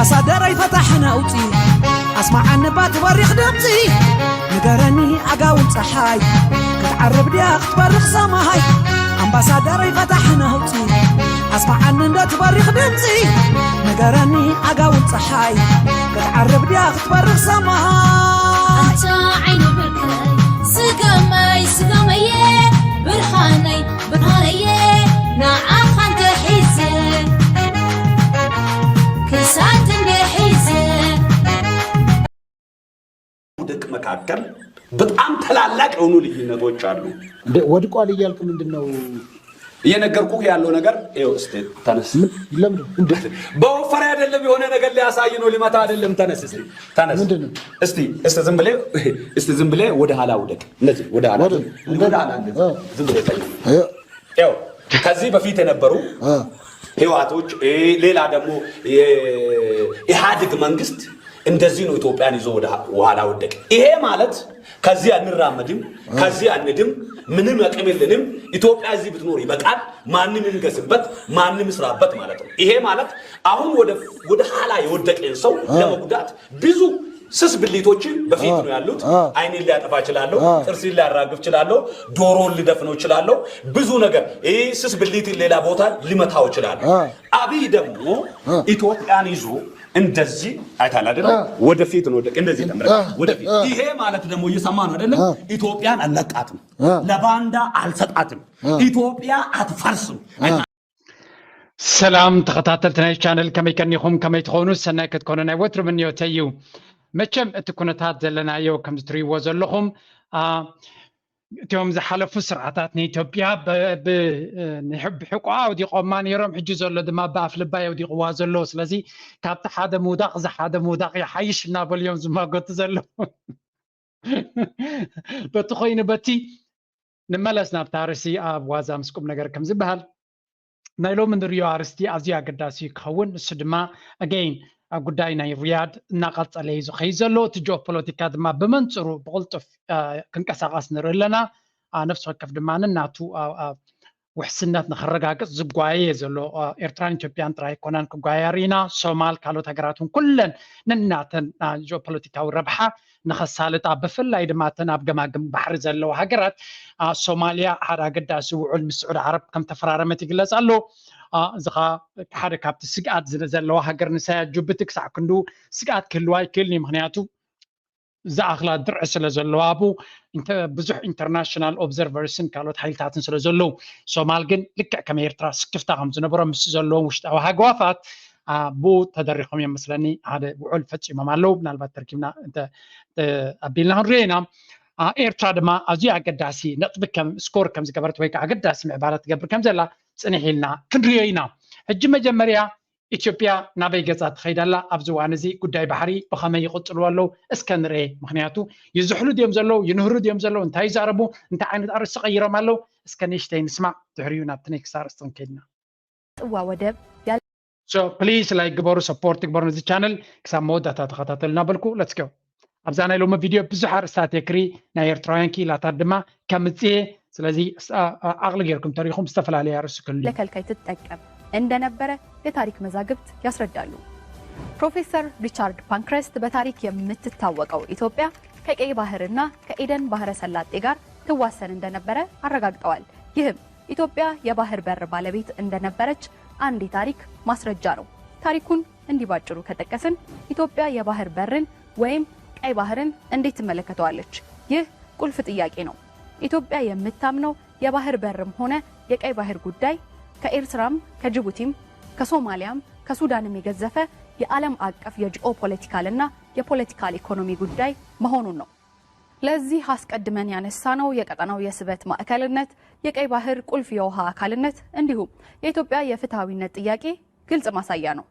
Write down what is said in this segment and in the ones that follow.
ኣምባሳደረይ ፈታሕ ነውፂ ኣስማዓኒ ባ ትበሪኽ ድምፂ ንገረኒ ኣጋውን ፀሓይ ክትዓርብ ድያ ክትበርኽ ሰማይ ኣምባሳደረይ ፈታሕ ነውፂ ኣስማዓኒ እንደ ትበሪኽ ድምፂ ንገረኒ ኣጋውን ፀሓይ ክትዓርብ ድያ ክትበርኽ ሰማይ ኣታ ዓይኒ ብርከይ ስገመይ ስገመየ ብርሃነይ ብርሃነየ ንዓኻ እንተሒዘ ክሳድ እንደ ሒዘ ደቅ መካከል በጣም ታላላቅ የሆኑ ልዩነቶች አሉ። ወድቋል እያልክ ምንድን ነው እየነገርኩህ ያለው ነገር? ይኸው እስቲ ተነስ። ለምንድን እንደ በወፈር አይደለም የሆነ ነገር ሊያሳይ ነው፣ ሊመታ አይደለም። ተነስ እስቲ ተነስ። ምንድን ነው? እስቲ እስቲ ዝም ብለህ እስቲ ዝም ብለህ ወደ ኋላ ውደቅ። እንደዚህ ወደ ኋላ ወደ- ዝም- ወደ ኋላ እንደዚህ እ። ዝም ብለህ ተኝ። እ፣ ያው ከዚህ በፊት የነበሩ እ፣ ህዋቶች እ፣ ሌላ ደግሞ የኢህአዴግ መንግስት እንደዚህ ነው ኢትዮጵያን ይዞ ወደ ኋላ ወደቀ። ይሄ ማለት ከዚህ አንራመድም፣ ከዚህ አንድም፣ ምንም አቅም የለንም። ኢትዮጵያ እዚህ ብትኖር ይበቃል፣ ማንም ይንገስበት፣ ማንም ይስራበት ማለት ነው። ይሄ ማለት አሁን ወደ ወደ ኋላ የወደቀን ሰው ለመጉዳት ብዙ ስስ ብልቶችን በፊት ነው ያሉት። አ። አይኔን ሊያጠፋ እችላለሁ፣ አ። ጥርሴን ሊያራግፍ እችላለሁ፣ ዶሮን ልደፍነው እችላለሁ። ብዙ ነገር ይህ ስስ ብልትን ሌላ ቦታ ልመታው እችላለሁ። አ። አብይ ደግሞ ኢትዮጵያን ይዞ እንደዚህ አይታል አይደለ? አ። ወደፊት ነው ወደ- እንደዚህ ተምረ አ። ወደፊት። አ። ይሄ ማለት ደግሞ እየሰማ ነው አይደለ? አ። ኢትዮጵያን አልለቃትም፣ አ። ለባንዳ አልሰጣትም። አ። ኢትዮጵያ አትፈርስም። አ። ሰላም ተኸታተልቲ ናይ ቻነል፣ ከመይ ከኒኹም? ከመይ ትኾኑ? ሰናይ ክትኮኑ ናይ ወትሩ ምንዮተይ እዩ። መቸም እቲ ኩነታት ዘለናዮ ከምዚ ትርእይዎ ዘለኹም፣ አ፣ እቲኦም ዝሓለፉ ስርዓታት ንኢትዮጵያ ብ- ብ- ንሕ- ብሕቆኣ ኣውዲቖማ ነይሮም። ሕጂ ዘሎ ድማ ብኣፍ ልባ የውዲቕዋ ዘሎ። ስለዚ ካብቲ ሓደ ምውዳቕ እዚ ሓደ ምውዳቕ ይሓይሽ እናበሉ እዮም ዝማጎቱ ዘለዉ። በቲ ኮይኑ በቲ ንመለስ ናብታ ርእሲ ኣብ ዋዛ ምስ ቁም ነገር ከም ዝበሃል ናይ ሎሚ ንሪኦ ኣርስቲ ኣዝዩ ኣገዳሲ ክኸውን፣ ንሱ ድማ ኣገይን ኣብ ጉዳይ ናይ ሪያድ እናቐጸለ እዩ ዝኸይድ ዘሎ። እቲ ጂኦፖለቲካ ድማ ብመንጽሩ ብቕልጡፍ ክንቀሳቐስ ንርኢ ኣለና። ነፍሲ ወከፍ ድማ ንናቱ ውሕስነት ንኸረጋግጽ ዝጓየ ዘሎ። ኤርትራን ኢትዮጵያን ጥራይ ኣይኮናን ክጓያ ርኢና፣ ሶማል፣ ካልኦት ሃገራት እውን ኩለን ነናተን ጂኦፖለቲካዊ ረብሓ ንኸሳልጣ፣ ብፍላይ ድማ እተን ኣብ ገማግም ባሕሪ ዘለዋ ሃገራት። ሶማልያ ሓደ ኣገዳሲ ውዑል ምስ ስዑድ ዓረብ ከም ተፈራረመት ይግለጽ ኣሎ። እዚ ኸኣ ሓደ ካብቲ ስግኣት ዘለዋ ሃገር ንሳያ። ጅቡቲ ክሳዕ ክንዱ ስግኣት ክህልዋ ኣይክእልን እዩ፣ ምኽንያቱ ዝኣኽላ ድርዒ ስለ ዘለዋ፣ ኣብኡ ብዙሕ ኢንተርናሽናል ኦብዘርቨርስን ካልኦት ሓይልታትን ስለ ዘለዉ። ሶማል ግን ልክዕ ከም ኤርትራ ስክፍታ ከም ዝነበሮ ምስ ዘለዎም ውሽጣዊ ሃገዋፋት ብኡ ተደሪኾም እዮም መስለኒ ሓደ ውዑል ፈፂሞም ኣለዉ። ምናልባት ተርኪብና ኣቢልና ክንሪኦ ኢና። ኤርትራ ድማ ኣዝዩ ኣገዳሲ ነጥቢ ከም ስኮር ከም ዝገበረት ወይ ከዓ ኣገዳሲ ምዕባለ ትገብር ከም ዘላ ፅንሕ ኢልና ክንሪኦ ኢና። ሕጂ መጀመርያ ኢትዮጵያ ናበይ ገፃ ትኸይድ ኣላ? ኣብዚ እዋን እዚ ጉዳይ ባሕሪ ብኸመይ ይቕፅልዎ ኣለዉ? እስከ ንርኤ። ምኽንያቱ ይዝሕሉ ድዮም ዘለዉ? ይንህሩ ድዮም ዘለዉ? እንታይ ይዛረቡ? እንታይ ዓይነት ኣርእስቲ ቀይሮም ኣለዉ? እስከ ንእሽተይ ንስማዕ፣ ድሕሪኡ ናብቲ ኔክስት ኣርእስቲ ክንከይድ ኢና። ጽዋ ወደብ ሶ ፕሊስ ላይክ ግበሩ፣ ሰፖርት ግበሩ ነዚ ቻነል ክሳብ መወዳእታ ተኸታተሉ እናበልኩ፣ ሌትስ ጎ። ኣብዛ ናይ ሎሚ ቪድዮ ብዙሕ ኣርእስታት የክሪ፣ ናይ ኤርትራውያን ክኢላታት ድማ ከምጽእ እየ። ስለዚ ዓቕሊ ጌርኩም ተሪኹም ዝተፈላለየ ኣርእስቲ ክህሉ እዩ። ለከልካይ ትጠቀም እንደነበረ የታሪክ መዛግብት ያስረዳሉ። ፕሮፌሰር ሪቻርድ ፓንክረስት በታሪክ የምትታወቀው ኢትዮጵያ ከቀይ ባህርና ከኤደን ባህረ ሰላጤ ጋር ትዋሰን እንደነበረ አረጋግጠዋል። ይህም ኢትዮጵያ የባህር በር ባለቤት እንደነበረች አንድ የታሪክ ማስረጃ ነው። ታሪኩን እንዲህ ባጭሩ ከጠቀስን ኢትዮጵያ የባህር በርን ወይም ቀይ ባህርን እንዴት ትመለከተዋለች? ይህ ቁልፍ ጥያቄ ነው። ኢትዮጵያ የምታምነው የባህር በርም ሆነ የቀይ ባህር ጉዳይ ከኤርትራም ከጅቡቲም ከሶማሊያም ከሱዳንም የገዘፈ የዓለም አቀፍ የጂኦ ፖለቲካልና የፖለቲካል ኢኮኖሚ ጉዳይ መሆኑን ነው። ለዚህ አስቀድመን ያነሳነው የቀጠናው የስበት ማዕከልነት፣ የቀይ ባህር ቁልፍ የውሃ አካልነት እንዲሁም የኢትዮጵያ የፍትሐዊነት ጥያቄ ግልጽ ማሳያ ነው።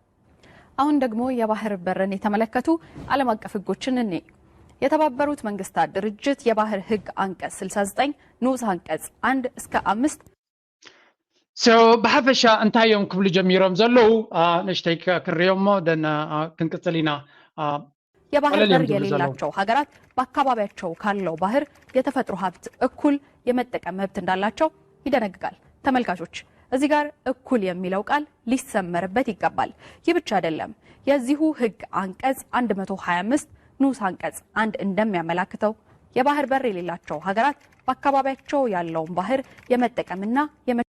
አሁን ደግሞ የባህር በርን የተመለከቱ ዓለም አቀፍ ህጎችን እንይ። የተባበሩት መንግስታት ድርጅት የባህር ህግ አንቀጽ ስልሳ ዘጠኝ ንዑስ አንቀጽ አንድ እስከ አምስት So ብሓፈሻ እንታይ እዮም ክብሉ ጀሚሮም ዘለዉ? ንእሽተይ ክንሪኦ እሞ ደን ክንቅጽል ኢና። የባህር በር የሌላቸው ሀገራት በአካባቢያቸው ካለው ባህር የተፈጥሮ ሀብት እኩል የመጠቀም መብት እንዳላቸው ይደነግጋል። ተመልካቾች፣ እዚህ ጋር እኩል የሚለው ቃል ሊሰመርበት ይገባል። ይህ ብቻ አይደለም። የዚሁ ህግ አንቀጽ አንድ መቶ ሃያ አምስት ንዑስ አንቀጽ አንድ እንደሚያመላክተው የባህር በር የሌላቸው ሀገራት በአካባቢያቸው ያለውን ባህር የመጠቀምና የመ-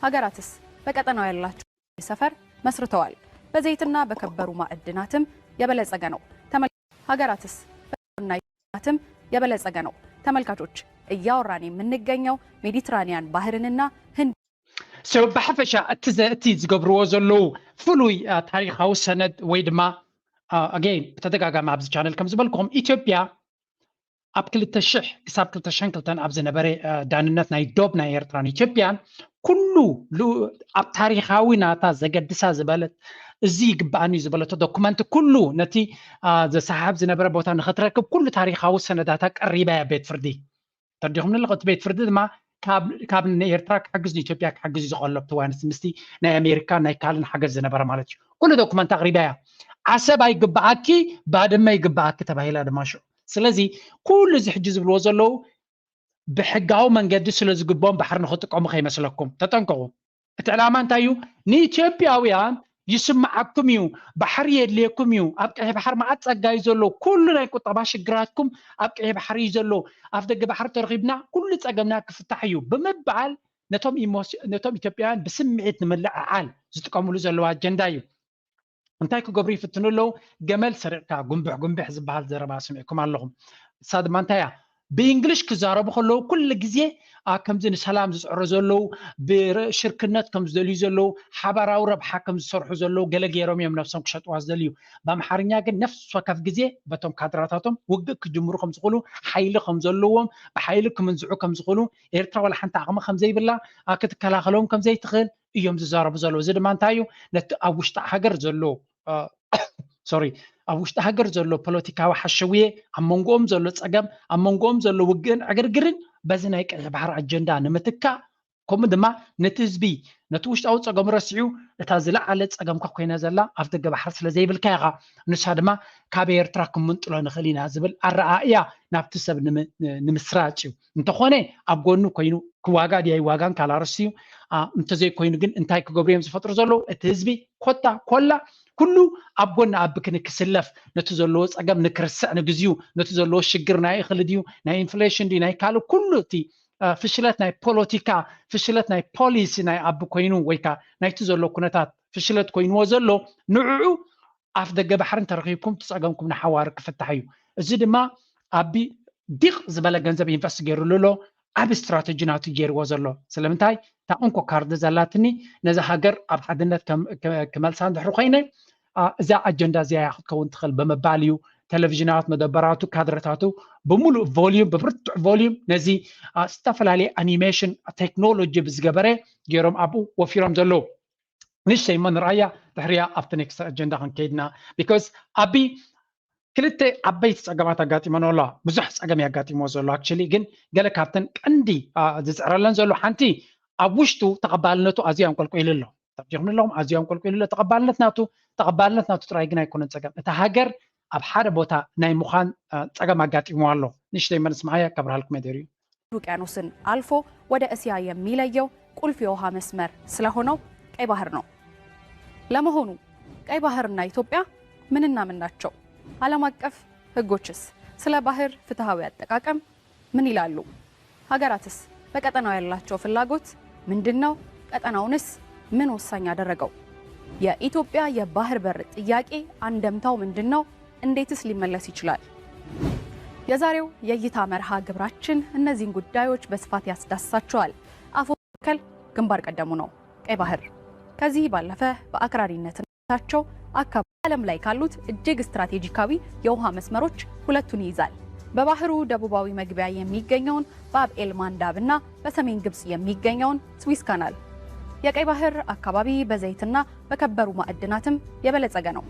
ሀገራትስ በቀጠናው ያላቸው ሰፈር መስርተዋል። በዘይትና በከበሩ ማዕድናትም የበለጸገ ነው። ተመል- ሀገራትስ በና ማዕድናትም የበለጸገ ነው። ተመልካቾች፣ እያወራን የምንገኘው ሜዲትራኒያን ባህርንና ህንድ So ብሓፈሻ እቲ ዘ- እቲ ዝገብርዎ ዘለዉ ፍሉይ አ፣ ታሪኻዊ ሰነድ ወይ ድማ ኣገይን ብተደጋጋሚ ኣብዚ ቻነል ከም ዝበልኩም ኢትዮጵያ ኣብ ክልተ ሽሕ ክሳብ ክልተ ሽሕን ክልተን ኣብ ዝነበረ አ፣ ዳንነት ናይ ዶብ ናይ ኤርትራን ኢትዮጵያን ኩሉ ሉ- ኣብ ታሪኻዊ ናታ ዘገድሳ ዝበለት እዚ ይግባኣኒ ዝበለቶ ዶኩመንት ኩሉ ነቲ አ፣ ዘሰሓብ ዝነበረ ቦታ ንኽትረክብ ኩሉ ታሪኻዊ ሰነዳታ ቀሪባ እያ ቤት ፍርዲ። ተረዲኹም ኣለኹ። እቲ ቤት ፍርዲ ድማ ካብ ካብ ንኤርትራ ክሕግዝ ንኢትዮጵያ ክሕግዝ እዩ ዝቐሎ ኣብቲ እዋን እቲ ምስቲ ናይ ኣሜሪካ ናይ ካልእን ሓገዝ ዝነበረ ማለት እዩ። ኩሉ ዶኩመንት ኣቕሪባ እያ። ዓሰብ ኣይግበኣኪ ባድመ ይግበኣኪ ተባሂላ ድማ ሽዑ። ስለዚ ኩሉ እዚ ሕጂ ዝብልዎ ዘለዉ ብሕጋዊ መንገዲ ስለ ዝግብኦም ባሕሪ ንኽጥቀሙ ከይመስለኩም ተጠንቀቑ። እቲ ዕላማ እንታይ እዩ? ንኢትዮጵያውያን ይስምዓኩም እዩ፣ ባሕሪ የድልየኩም እዩ፣ ኣብ ቀይሕ ባሕሪ መዓት ጸጋ እዩ ዘሎ፣ ኩሉ ናይ ቁጠባ ሽግራትኩም ኣብ ቀይሕ ባሕሪ እዩ ዘሎ፣ ኣፍ ደገ ባሕሪ ተረኺብና ኩሉ ጸገምና ክፍታሕ እዩ ብምባል ነቶም ኢሞስ- ነቶም ኢትዮጵያውያን ብስምዒት ንምልዕዓል ዝጥቀምሉ ዘለዉ ኣጀንዳ እዩ። እንታይ ክገብሩ ይፍትኑ ኣለዉ? ገመል ሰሪቕካ ጉንብሕ ጉንብሕ ዝበሃል ዘረባ ስሚዕኩም ኣለኹም። እሳ ድማ እንታይ እያ? ብእንግሊሽ ክዛረቡ ከለዉ ኩሉ ግዜ ኣ፣ ከምዚ ንሰላም ዝፅዕሩ ዘለዉ ብሽርክነት ከም ዝደልዩ ዘለዉ ሓባራዊ ረብሓ ከም ዝሰርሑ ዘለዉ ገለ ገይሮም እዮም ነብሶም ክሸጥዋ ዝደልዩ። ብኣምሓርኛ ግን ነፍሲ ወከፍ ግዜ በቶም ካድራታቶም ውግእ ክጅምሩ ከም ዝኽእሉ ሓይሊ ከም ዘለዎም ብሓይሊ ክምንዝዑ ከም ዝኽእሉ ኤርትራ ዋላ ሓንቲ ዓቕሚ ከም ዘይብላ ኣ፣ ክትከላኸሎም ከም ዘይትኽእል እዮም ዝዛረቡ ዘለዉ። እዚ ድማ እንታይ እዩ? ነቲ ኣብ ውሽጢ ሃገር ዘሎ ሶሪ ኣብ ውሽጢ ሃገር ዘሎ ፖለቲካዊ ሓሸውየ ኣብ መንጎኦም ዘሎ ፀገም ኣብ መንጎኦም ዘሎ ውግእን ዕግርግርን በዚ ናይ ቀይሕ ባሕሪ ኣጀንዳ ንምትካእ ከምኡ ድማ ነቲ ህዝቢ ነቲ ውሽጣዊ ፀገሙ ረሲዑ እታ ዝለዓለ ፀገምካ ኮይና ዘላ ኣብ ደገ ባሕሪ ስለ ዘይብልካ ኢኻ ንሳ ድማ ካብ ኤርትራ ክምንጥሎ ንኽእል ኢና ዝብል ኣረኣእያ ናብቲ ሰብ ንምስራጭ እዩ። እንተኾነ ኣብ ጎኑ ኮይኑ ክዋጋ ድያ ይዋጋን ካላርስ እዩ። እንተዘይኮይኑ ግን እንታይ ክገብሩ እዮም ዝፈጥሩ ዘለዉ? እቲ ህዝቢ ኮታ ኮላ ኩሉ ኣብ ጎኒ ኣቢ ክንክስለፍ ነቲ ዘለዎ ፀገም ንክርስዕ ንግዚኡ ነቲ ዘለዎ ሽግር ናይ እኽሊ ድዩ ናይ ኢንፍሌሽን ድዩ ናይ ካልእ ኩሉ እቲ ፍሽለት ናይ ፖለቲካ ፍሽለት ናይ ፖሊሲ ናይ ኣቢ ኮይኑ ወይካ ናይቲ ዘሎ ኩነታት ፍሽለት ኮይንዎ ዘሎ ንዕዑ ኣፍ ደገ ባሕርን ተረኺብኩም ትፀገምኩም ንሓዋር ክፍታሕ እዩ። እዚ ድማ ኣቢ ዲቕ ዝበለ ገንዘብ ኢንቨስት ገይሩሉ ኣሎ። ዓብ ስትራተጂ ናቱ ገይርዎ ዘሎ ስለምንታይ እታ እንኮ ካርድ ዘላትኒ ነዛ ሃገር ኣብ ሓድነት ክመልሳ እንድሕር ኮይነ እዛ ኣጀንዳ እዚኣ ክትከውን ትኽእል ብምባል እዩ። ቴሌቪዥናት መደበራቱ ካድረታቱ ብምሉእ ቮልዩም ብብርቱዕ ቮልዩም ነዚ ዝተፈላለየ ኣኒሜሽን ቴክኖሎጂ ብዝገበረ ገይሮም ኣብኡ ወፊሮም ዘለዉ። ንእሽተይ እሞ ንርኣያ ድሕሪያ ኣብቲ ኔክስት ኣጀንዳ ክንከይድና because ኣቢ ክልተ ዓበይቲ ፀገማት ኣጋጢመን ኣለዋ። ብዙሕ ፀገም የጋጢሞ ዘሎ ኣክቹሊ ግን ገለ ካብተን ቀንዲ ዝፅዕረለን ዘሎ ሓንቲ ኣብ ውሽጡ ተቐባልነቱ ኣዝዩ ኣንቆልቆይሉ ኣሎ። ተብዲኹም ኣለኹም ኣዝዩ ኣንቆልቆይሉ ኣሎ ተቐባልነት ናቱ ተቐባልነት ናቱ ጥራይ ግን ኣይኮነን ፀገም እታ ሃገር ኣብ ሓደ ቦታ ናይ ምዃን ፀገም ኣጋጢሞ ኣሎ። ንእሽተይ እሞ ንስምዓያ ከብርሃልኩም እየ ደርዩ። ውቅያኖስን አልፎ ወደ እስያ የሚለየው ቁልፍ የውሃ መስመር ስለሆነው ቀይ ባህር ነው። ለመሆኑ ቀይ ባህርና ኢትዮጵያ ምንና ምን ናቸው? ዓለም አቀፍ ህጎችስ ስለ ባህር ፍትሐዊ አጠቃቀም ምን ይላሉ? ሀገራትስ በቀጠናው ያላቸው ፍላጎት ምንድን ነው? ቀጠናውንስ ምን ወሳኝ አደረገው? የኢትዮጵያ የባህር በር ጥያቄ አንደምታው ምንድን ነው? እንዴትስ ሊመለስ ይችላል? የዛሬው የእይታ መርሃ ግብራችን እነዚህን ጉዳዮች በስፋት ያስዳስሳቸዋል። አፎ መካከል ግንባር ቀደሙ ነው ቀይ ባህር። ከዚህ ባለፈ በአክራሪነትነታቸው አካባቢ ዓለም ላይ ካሉት እጅግ ስትራቴጂካዊ የውሃ መስመሮች ሁለቱን ይይዛል። በባህሩ ደቡባዊ መግቢያ የሚገኘውን ባብ ኤል ማንዳብ እና በሰሜን ግብጽ የሚገኘውን ስዊስ ካናል። የቀይ ባህር አካባቢ በዘይትና በከበሩ ማዕድናትም የበለጸገ ነው።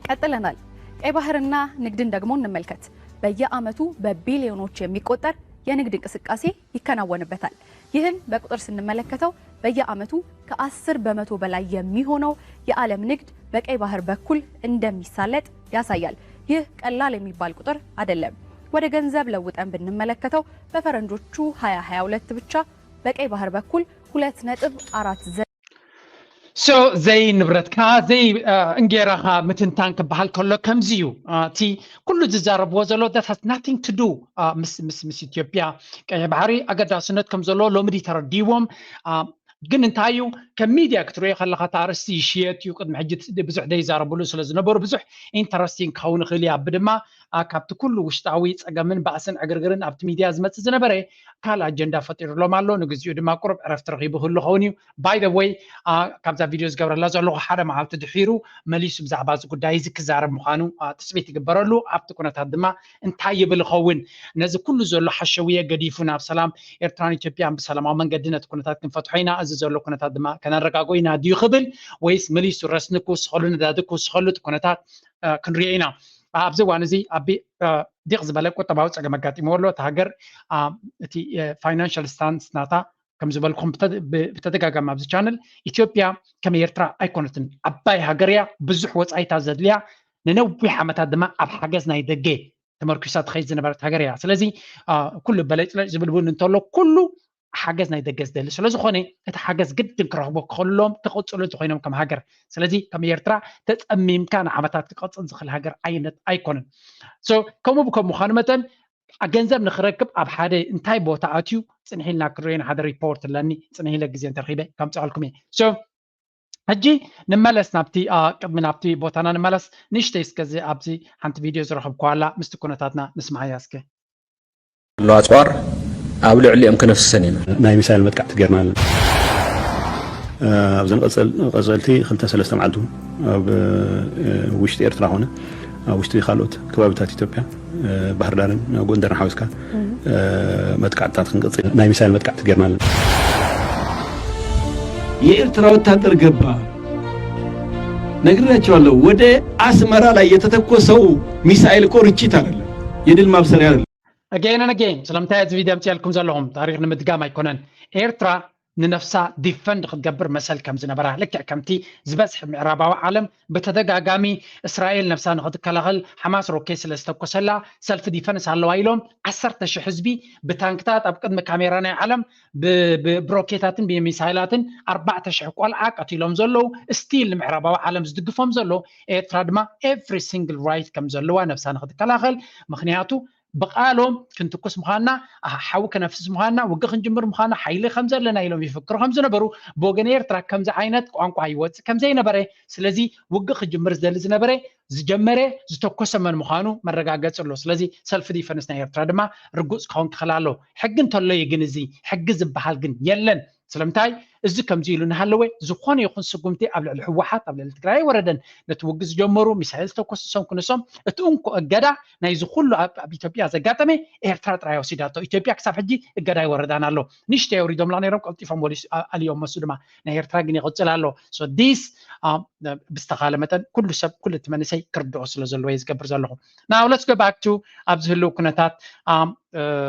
ቀጥለናል። ቀይ ባህርና ንግድን ደግሞ እንመልከት። በየዓመቱ በቢሊዮኖች የሚቆጠር የንግድ እንቅስቃሴ ይከናወንበታል። ይህን በቁጥር ስንመለከተው በየዓመቱ ከአስር በመቶ በላይ የሚሆነው የዓለም ንግድ በቀይ ባህር በኩል እንደሚሳለጥ ያሳያል። ይህ ቀላል የሚባል ቁጥር አይደለም። ወደ ገንዘብ ለውጠን ብንመለከተው በፈረንጆቹ ሃያ ሃያ ሁለት ብቻ በቀይ ባህር በኩል ሁለት ነጥብ አራት So ዘይ ንብረትካ ዘይ እንጌራኻ ምትንታን ክበሃል ከሎ ከምዚ እዩ። እቲ ኩሉ ዝዛረብዎ ዘሎ that has nothing to do ምስ ምስ ምስ ኢትዮጵያ፣ ቀይሕ ባሕሪ ኣገዳስነት ከም ዘለዎ ሎሚ ድዩ ተረዲዎም። ግን እንታይ እዩ፣ ከም ሚድያ ክትሪኦ ከለኻ እቲ ኣርእስቲ ይሽየጥ እዩ። ቅድሚ ሕጂ ብዙሕ ደይዛረብሉ ስለ ዝነበሩ ብዙሕ ኢንተረስቲንግ ክኸውን ይኽእል እዩ። ኣቢ ድማ ካብቲ ኩሉ ውሽጣዊ ፀገምን ባእስን ዕግርግርን ኣብቲ ሚድያ ዝመፅእ ዝነበረ ካልእ ኣጀንዳ ፈጢሩሎም ኣሎ። ንግዚኡ ድማ ቁሩብ ዕረፍቲ ረኺቡ ክህሉ ኸውን እዩ። By the way ካብዛ ቪድዮ ዝገብረላ ዘለኹ ሓደ መዓልቲ ድሒሩ መሊሱ ብዛዕባ እዚ ጉዳይ እዚ ክዛረብ ምዃኑ ትፅቢት ይግበረሉ። ኣብቲ ኩነታት ድማ እንታይ ይብል ይኸውን? ነዚ ኩሉ ዘሎ ሓሸውየ ገዲፉ ናብ ሰላም ኤርትራን ኢትዮጵያን ብሰላማዊ መንገዲ ነቲ ኩነታት ክንፈትሖ ኢና፣ እዚ ዘሎ ኩነታት ድማ ከነረጋግኦ ኢና ድዩ ክብል፣ ወይስ መሊሱ ረስኒ ክውስኸሉ ነዳዲ ክውስኸሉ እቲ ኩነታት ክንሪኦ ኢና። ኣብዚ እዋን እዚ ኣብ ዲቕ ዝበለ ቁጠባዊ ፀገም ኣጋጢምዎ ኣሎ። እቲ ሃገር እቲ ፋይናንሻል ስታንስ ናታ ከም ዝበልኩም ብተደጋጋሚ ኣብዚ ቻነል ኢትዮጵያ ከም ኤርትራ ኣይኮነትን። ዓባይ ሃገር እያ፣ ብዙሕ ወፃኢታት ዘድልያ፣ ንነዊሕ ዓመታት ድማ ኣብ ሓገዝ ናይ ደገ ተመርኪሳ ትኸይድ ዝነበረት ሃገር እያ። ስለዚ ኩሉ በለጭለጭ ዝብል እውን እንተሎ ኩሉ ሓገዝ ናይ ደገ ዝደሊ ስለዝኾነ እቲ ሓገዝ ግድን ክረኽቡ ክኽእልሎም ክቕፅሉ ዝኾይኖም ከም ሃገር። ስለዚ ከም ኤርትራ ተፀሚምካ ንዓመታት ክቐፅል ዝኽእል ሃገር ዓይነት ኣይኮነን። ከምኡ ብከም ምዃኑ መጠን ገንዘብ ንክረክብ ኣብ ሓደ እንታይ ቦታ ኣትዩ ፅንሕ ኢልና ክንሪኦ ሓደ ሪፖርት ኣለኒ። ፅንሕ ኢለ ግዜ እንተረኺበ ከምፅኣልኩም እየ። ሕጂ ንመለስ ናብቲ ቅድሚ ናብቲ ቦታና ንመለስ። ንእሽተይ እስከዚ ኣብዚ ሓንቲ ቪድዮ ዝረኸብኩዋ ኣላ ምስቲ ኩነታትና ንስማዓያ እስከ። ኣሎ ኣፅዋር ኣብ ልዕሊኦም ክነፍስሰን ኢና። ናይ ሚሳይል መጥቃዕቲ ጌርና ኣለና። ኣብዘን ቀፀልቲ ክልተ ሰለስተ መዓልቲ እውን ኣብ ውሽጢ ኤርትራ ኮነ ኣብ ውሽጢ ካልኦት ከባቢታት ኢትዮጵያ ባህር ዳርን ጎንደርን ሓዊስካ መጥቃዕትታት ክንቅፅል ናይ ሚሳይል መጥቃዕቲ ጌርና ኣለና። የኤርትራ ወታደር ገባ ነግሬያቸዋለሁ። ወደ አስመራ ላይ የተተኮሰው ሚሳይል እኮ ርችት አይደለም፣ የድል ማብሰሪያ አይደለም። Again and again ስለምንታይ እዚ ቪድዮ ኣምፅኣልኩም ዘለኹም ታሪክ ንምድጋም ኣይኮነን። ኤርትራ ንነፍሳ ዲፈንድ ክትገብር መሰል ከም ዝነበራ ልክዕ ከምቲ ዝበዝሕ ምዕራባዊ ዓለም ብተደጋጋሚ እስራኤል ነፍሳ ንክትከላኸል ሓማስ ሮኬት ስለ ዝተኮሰላ ሰልፍ ዲፈንስ ኣለዋ ኢሎም ዓሰርተ ሽሕ ህዝቢ ብታንክታት ኣብ ቅድሚ ካሜራ ናይ ዓለም ብሮኬታትን ብሚሳይላትን ኣርባዕተ ሽሕ ቆልዓ ቀቲሎም ዘለዉ ስቲል ንምዕራባዊ ዓለም ዝድግፎም ዘሎ ኤርትራ ድማ ኤቭሪ ሲንግል ራይት ከም ዘለዋ ነፍሳ ንክትከላኸል ምክንያቱ ብቃሎም ክንትኩስ ምዃንና ሓዊ ከነፍስስ ምዃንና ውግእ ክንጅምር ምዃንና ሓይሊ ከም ዘለና ኢሎም ይፍክሩ ከም ዝነበሩ ብወገን ኤርትራ ከምዚ ዓይነት ቋንቋ ይወፅእ ከም ዘይነበረ ስለዚ ውግእ ክጅምር ዝደሊ ዝነበረ ዝጀመረ ዝተኮሰ መን ምዃኑ መረጋገፂ ኣሎ። ስለዚ ሰልፍ ዲፈንስ ናይ ኤርትራ ድማ ርጉፅ ክኸውን ክኽእል ኣለዎ። ሕጊ እንተሎ እዩ ግን እዚ ሕጊ ዝበሃል ግን የለን። ስለምንታይ እዚ ከምዚ ኢሉ እናሃለወ ዝኾነ ይኹን ስጉምቲ ኣብ ልዕሊ ህወሓት ኣብ ልዕሊ ትግራይ ኣይወረደን። ነቲ ውግእ ዝጀመሩ ሚሳይል ዝተኮሱ ንሶም ክንሶም እቲ እንኮ እገዳ ናይዚ ኩሉ ኣብ ኢትዮጵያ ዘጋጠመ ኤርትራ ጥራይ ወሲዳቶ። ኢትዮጵያ ክሳብ ሕጂ እገዳ ኣይወረዳን ኣሎ። ንእሽተይ ኣውሪዶምላ ነይሮም ቀልጢፎም ኣልዮሞ እሱ ድማ ናይ ኤርትራ ግን ይቕፅል ኣሎ። So this ብዝተኻለ መጠን ኩሉ ሰብ ኩሉ እቲ መንእሰይ ክርድኦ ስለ ዘለዎ እየ ዝገብር ዘለኹ። Now let's go back to ኣብዚ ህልው ኩነታት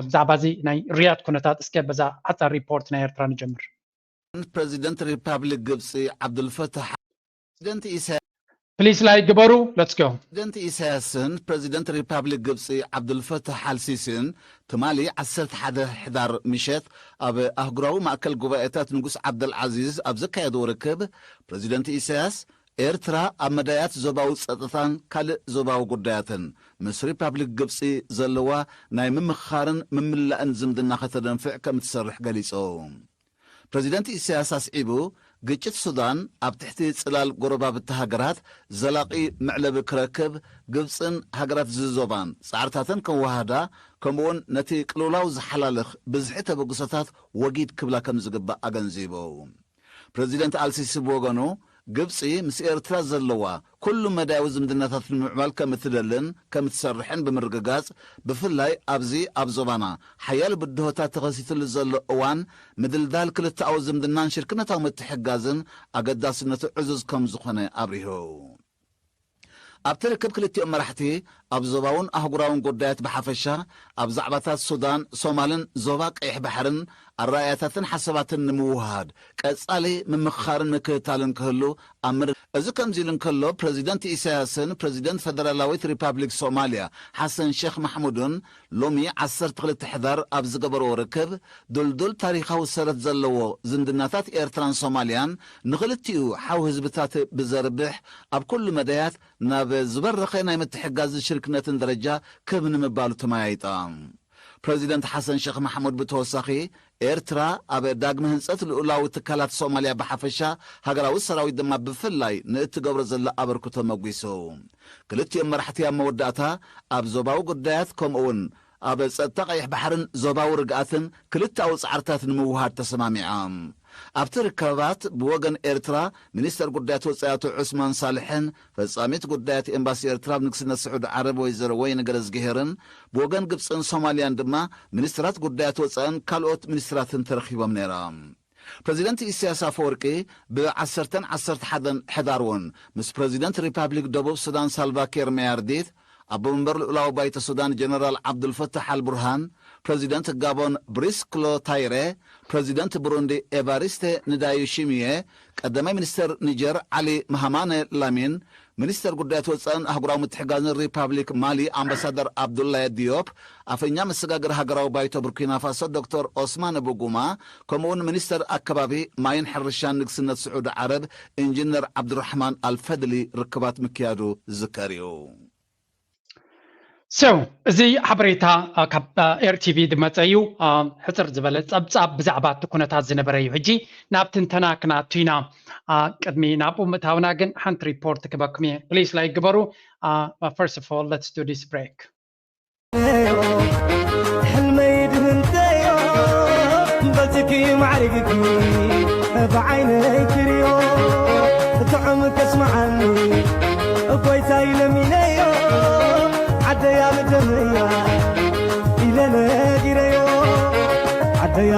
ብዛዕባ እዚ ናይ ሪያድ ኩነታት እስከ በዛ ዓፃር ሪፖርት ናይ ኤርትራ ንጀምር። ፕረዚደንት ሪፓብሊክ ግብፂ ዓብዱልፈታሕ ፕሬዚደንት ኢሳያስ ፕሊስ ላይክ ግበሩ። Let's go። ፕሬዚደንት ኢሳያስን ፕሬዚደንት ሪፓብሊክ ግብፂ ዓብዱልፈታሕ ኣልሲሲን ትማሊ ዓሰርተ ሓደ ሕዳር ምሸት ኣብ ኣህጉራዊ ማእከል ጉባኤታት ንጉስ ዓብደልዓዚዝ ኣብ ዘካየድዎ ርክብ ፕሬዚደንት ኢሳያስ ኤርትራ ኣብ መዳያት ዞባዊ ጸጥታን ካልእ ዞባዊ ጉዳያትን ምስ ሪፓብሊክ ግብጺ ዘለዋ ናይ ምምኽኻርን ምምላእን ዝምድና ከተደንፍዕ ከም እትሰርሕ ገሊጹ። ፕረዚደንት ኢሳያስ ኣስዒቡ፣ ግጭት ሱዳን ኣብ ትሕቲ ጽላል ጎረባብቲ ሃገራት ዘላቒ መዕለቢ ክረክብ ግብጽን ሃገራት እዚ ዞባን ጻዕርታተን ከወሃህዳ ከምኡውን ነቲ ቅልውላው ዝሓላልኽ ብዝሒ ተበግሶታት ወጊድ ክብላ ከም ዝግባእ ኣገንዚቡ። ፕረዚደንት ኣልሲሲ ብወገኑ፣ ግብጺ ምስ ኤርትራ ዘለዋ ኩሉ መዳያዊ ዝምድናታት ንምዕባል ከም እትደልን ከም እትሰርሕን ብምርግጋጽ፣ ብፍላይ ኣብዚ ኣብ ዞባና ሓያል ብድሆታት ተኸሲትሉ ዘሎ እዋን፣ ምድልዳል ክልተኣዊ ዝምድናን ሽርክነታዊ ምትሕግጋዝን ኣገዳስነቱ ዕዙዝ ከም ዝኾነ ኣብሪሁ። ኣብቲ ርክብ ክልቲኦም መራሕቲ ኣብ ዞባውን ኣህጉራውን ጉዳያት ብሓፈሻ፣ ኣብ ዛዕባታት ሱዳን፣ ሶማልን ዞባ ቀይሕ ባሕርን ኣረኣእያታትን ሓሳባትን ንምውህሃድ ቀጻሊ ምምኽኻርን ምክትታልን ክህሉ ኣብ ምር-፣ እዚ ከምዚ ኢሉ እንከሎ፣ ፕረዚደንት ኢሳያስን ፕረዚደንት ፈደራላዊት ሪፓብሊክ ሶማልያ ሓሰን ሼኽ ማሕሙድን ሎሚ ዓሰርተ ክልተ ሕዳር ኣብ ዝገበርዎ ርክብ፣ ድልዱል ታሪኻዊ ሰረት ዘለዎ ዝምድናታት ኤርትራን ሶማልያን ንኽልቲኡ ሓው ህዝብታት ብዘርብሕ፣ ኣብ ኩሉ መዳያት ናብ ዝበረኸ ናይ ምትሕጋዝን ሽርክነትን ደረጃ ክብ ንምባሉ ተመያይጣ። ፕረዚደንት ሓሰን ሼኽ ማሕሙድ ብተወሳኺ፣ ኤርትራ ኣብ ዳግመ ህንጸት ልኡላዊ ትካላት ሶማልያ ብሓፈሻ፣ ሃገራዊ ሰራዊት ድማ ብፍላይ ንእትገብሮ ዘላ ኣበርክቶ መጒሱ። ክልቲኦም መራሕቲ ኣብ መወዳእታ፣ ኣብ ዞባዊ ጉዳያት ከምኡ'ውን ኣብ ጸጥታ ቀይሕ ባሕርን ዞባዊ ርግኣትን ክልተኣዊ ጻዕርታት ንምውሃድ ተሰማሚዖም። ኣብቲ ርክባት ብወገን ኤርትራ ሚኒስተር ጉዳያት ወጻኢ ኣቶ ዑስማን ሳልሕን ፈጻሚት ጉዳያት ኤምባሲ ኤርትራ ኣብ ንግስነት ስዑዲ ዓረብ ወይዘሮ ወይኒ ገረዝግሄርን ብወገን ግብጽን ሶማልያን ድማ ሚኒስትራት ጉዳያት ወጻእን ካልኦት ሚኒስትራትን ተረኺቦም ነይሮም። ፕረዚደንት ኢሳያስ ኣፈወርቂ ብዓሰርተን ዓሰርተ ሓደን ሕዳር እውን ምስ ፕረዚደንት ሪፓብሊክ ደቡብ ሱዳን ሳልቫኪር መያርዲት፣ ኣቦ መንበር ልኡላዊ ባይቶ ሱዳን ጀነራል ዓብዱልፈታሕ ኣልቡርሃን፣ ፕረዚደንት ጋቦን ብሪስ ክሎታይረ፣ ፕረዚደንት ብሩንዲ ኤቫሪስቴ ንዳዩሺሚየ፣ ቀዳማይ ሚኒስተር ኒጀር ዓሊ መሃማነ ላሚን፣ ሚኒስተር ጉዳያት ወጻእን ኣህጉራዊ ምትሕጋዝን ሪፓብሊክ ማሊ ኣምባሳደር ኣብዱላየ ዲዮፕ፣ ኣፈኛ መሰጋገሪ ሃገራዊ ባይቶ ቡርኪና ፋሶ ዶክተር ኦስማን ቡጉማ፣ ከምኡውን ሚኒስተር ኣከባቢ ማይን ሕርሻን ንግስነት ስዑዲ ዓረብ ኢንጂነር ዓብዱራሕማን ኣልፈድሊ ርክባት ምክያዱ ዝዝከር እዩ። So እዚ ሓበሬታ ካብ ኤርቲቪ ዝመፀ እዩ። ሕፅር ዝበለ ፀብፃብ ብዛዕባ እቲ ኩነታት ዝነበረ እዩ። ሕጂ ናብ ትንተና ክንኣቱ ኢና። ቅድሚ ናብኡ ምእታውና ግን ሓንቲ ሪፖርት ክበኩም እየ። ፕሊስ ላይክ ግበሩ። First of all, let's do this break. ሕልመይ ድህንተዮ በትኪ ማዕሪግኪ ብዓይነይ ክርዮ ጥዑም ከስምዓኒ ጎይታይ ለሚነዮ ዓደያ ብደመያ ኢለ ነጊረዮ ዓደያ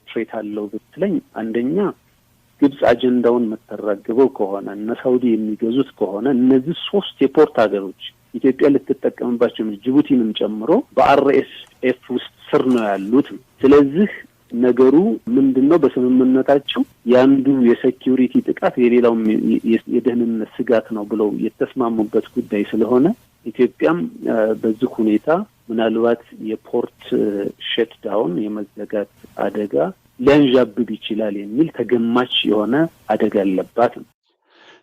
ትሬት አለው ብትለኝ አንደኛ ግብጽ አጀንዳውን የምታራግበው ከሆነ እነ ሳውዲ የሚገዙት ከሆነ እነዚህ ሶስት የፖርት ሀገሮች ኢትዮጵያ ልትጠቀምባቸው ጅቡቲንም ጨምሮ በአርኤስኤፍ ውስጥ ስር ነው ያሉት። ስለዚህ ነገሩ ምንድነው? በስምምነታቸው የአንዱ የሴኩሪቲ ጥቃት የሌላውም የደህንነት ስጋት ነው ብለው የተስማሙበት ጉዳይ ስለሆነ ኢትዮጵያም በዚህ ሁኔታ ምናልባት የፖርት ሸትዳውን የመዘጋት አደጋ ሊያንዣብብ ይችላል የሚል ተገማች የሆነ አደጋ አለባት ነው።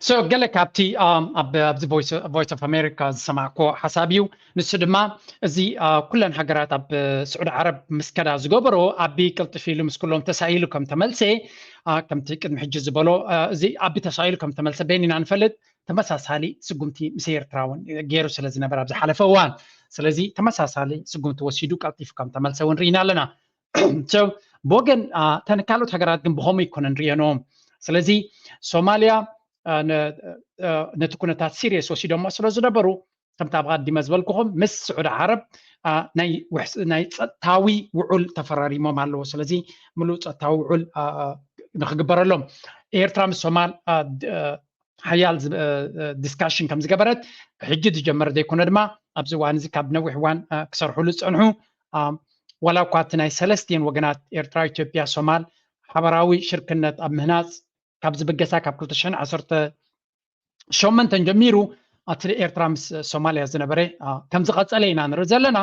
So ገለ ካብቲ ኣብዚ ቮይስ ኦፍ ኣሜሪካ ዝሰማዕኮ ሓሳብ እዩ። ንሱ ድማ እዚ ኩለን ሃገራት ኣብ ስዑዲ ዓረብ ምስ ከዳ ዝገበሮ ኣቢ ቅልጥፍ ኢሉ ምስ ኩሎም ተሳኢሉ ከም ተመልሰ ከምቲ ቅድሚ ሕጂ ዝበሎ እዚ ኣቢ ተሳኢሉ ከም ተመልሰ በይንና ንፈልጥ። ተመሳሳሊ ስጉምቲ ምስ ኤርትራ እውን ገይሩ ስለ ዝነበረ ኣብ ዝሓለፈ እዋን ስለዚ ተመሳሳሊ ስጉምቲ ወሲዱ ቀልጢፉ ከም ተመልሰ እውን ርኢና ኣለና። ብወገን ተን ካልኦት ሃገራት ግን ብኸምኡ ይኮነ ንሪኦ ነዎም። ስለዚ ሶማልያ ነቲ ኩነታት ሲሪየስ ወሲዶሞ ስለ ዝነበሩ ከምቲ ኣብ ቀዲመ ዝበልኩኹም ምስ ስዑዲ ዓረብ ናይ ጸጥታዊ ውዑል ተፈራሪሞም ኣለዎ። ስለዚ ምሉእ ጸጥታዊ ውዑል ንክግበረሎም ኤርትራ ምስ ሶማል ሓያል ዲስካሽን ከም ዝገበረት ሕጂ ዝጀመረ ዘይኮነ ድማ ኣብዚ እዋን እዚ ካብ ነዊሕ እዋን ክሰርሕሉ ዝፀንሑ ዋላ እኳ እቲ ናይ ሰለስቲኤን ወገናት ኤርትራ፣ ኢትዮጵያ፣ ሶማል ሓበራዊ ሽርክነት ኣብ ምህናፅ ካብ ዝብገሳ ካብ ክልተ ሽሕን ዓሰርተ ሸሞንተን ጀሚሩ እቲ ኤርትራ ምስ ሶማልያ ዝነበረ ከም ዝቐፀለ ኢና ንርኢ ዘለና።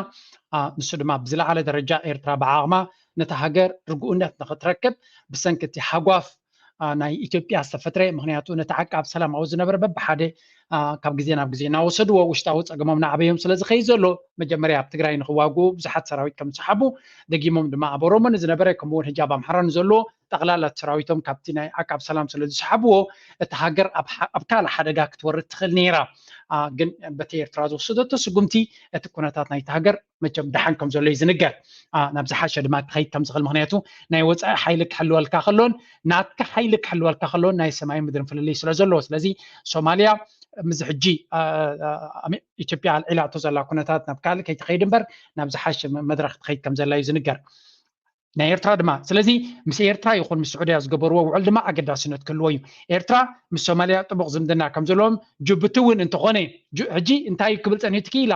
ንሱ ድማ ብዝለዓለ ደረጃ ኤርትራ ብዓቕማ ነታ ሃገር ርግኡነት ንኽትረክብ ብሰንኪ እቲ ሃጓፍ ናይ ኢትዮጵያ ዝተፈጥረ ምክንያቱ ነቲ ዓቃብ ሰላም ኣብኡ ዝነበረ በብሓደ ካብ ግዜ ናብ ግዜ እናወሰድዎ ውሽጣዊ ፀገሞም እናዓበዮም ስለ ዝኸይድ ዘሎ መጀመርያ ኣብ ትግራይ ንክዋግኡ ብዙሓት ሰራዊት ከም ዝሰሓቡ ደጊሞም ድማ ኣብ ኦሮሞ ንዝነበረ ከምኡውን ሕጂ ኣብ ኣምሓራ ንዘለዎ ጠቕላላ ሰራዊቶም ካብቲ ናይ ዓቃብ ሰላም ስለ ዝሰሓብዎ እቲ ሃገር ኣብ ካልእ ሓደጋ ክትወርድ ትኽእል ነይራ። ግን በቲ ኤርትራ ዝወሰደቶ ስጉምቲ እቲ ኩነታት ናይቲ ሃገር መቸም ደሓን ከም ዘሎ እዩ ዝንገር። ናብ ዝሓሸ ድማ ክኸይድ ከም ዝኽእል ምክንያቱ ናይ ወፃኢ ሓይሊ ክሕልወልካ ከሎን ናትካ ሓይሊ ክሕልወልካ ከሎን ናይ ሰማይ ምድርን ፍልልይ ስለ ዘለዎ ስለዚ ሶማልያ ምዚ ሕጂ ኢትዮጵያ ኣልዒላቶ ዘላ ኩነታት ናብ ካልእ ከይትኸይድ እምበር ናብ ዝሓሸ መድረክ ትኸይድ ከም ዘላ እዩ ዝንገር። ናይ ኤርትራ ድማ። ስለዚ ምስ ኤርትራ ይኹን ምስ ስዑድያ ዝገበርዎ ውዕል ድማ ኣገዳስነት ክህልዎ እዩ። ኤርትራ ምስ ሶማልያ ጥቡቕ ዝምድና ከም ዘለዎም ጅቡቲ እውን እንተኾነ፣ ሕጂ እንታይ ክብል ጸኒሕቲ ክኢላ?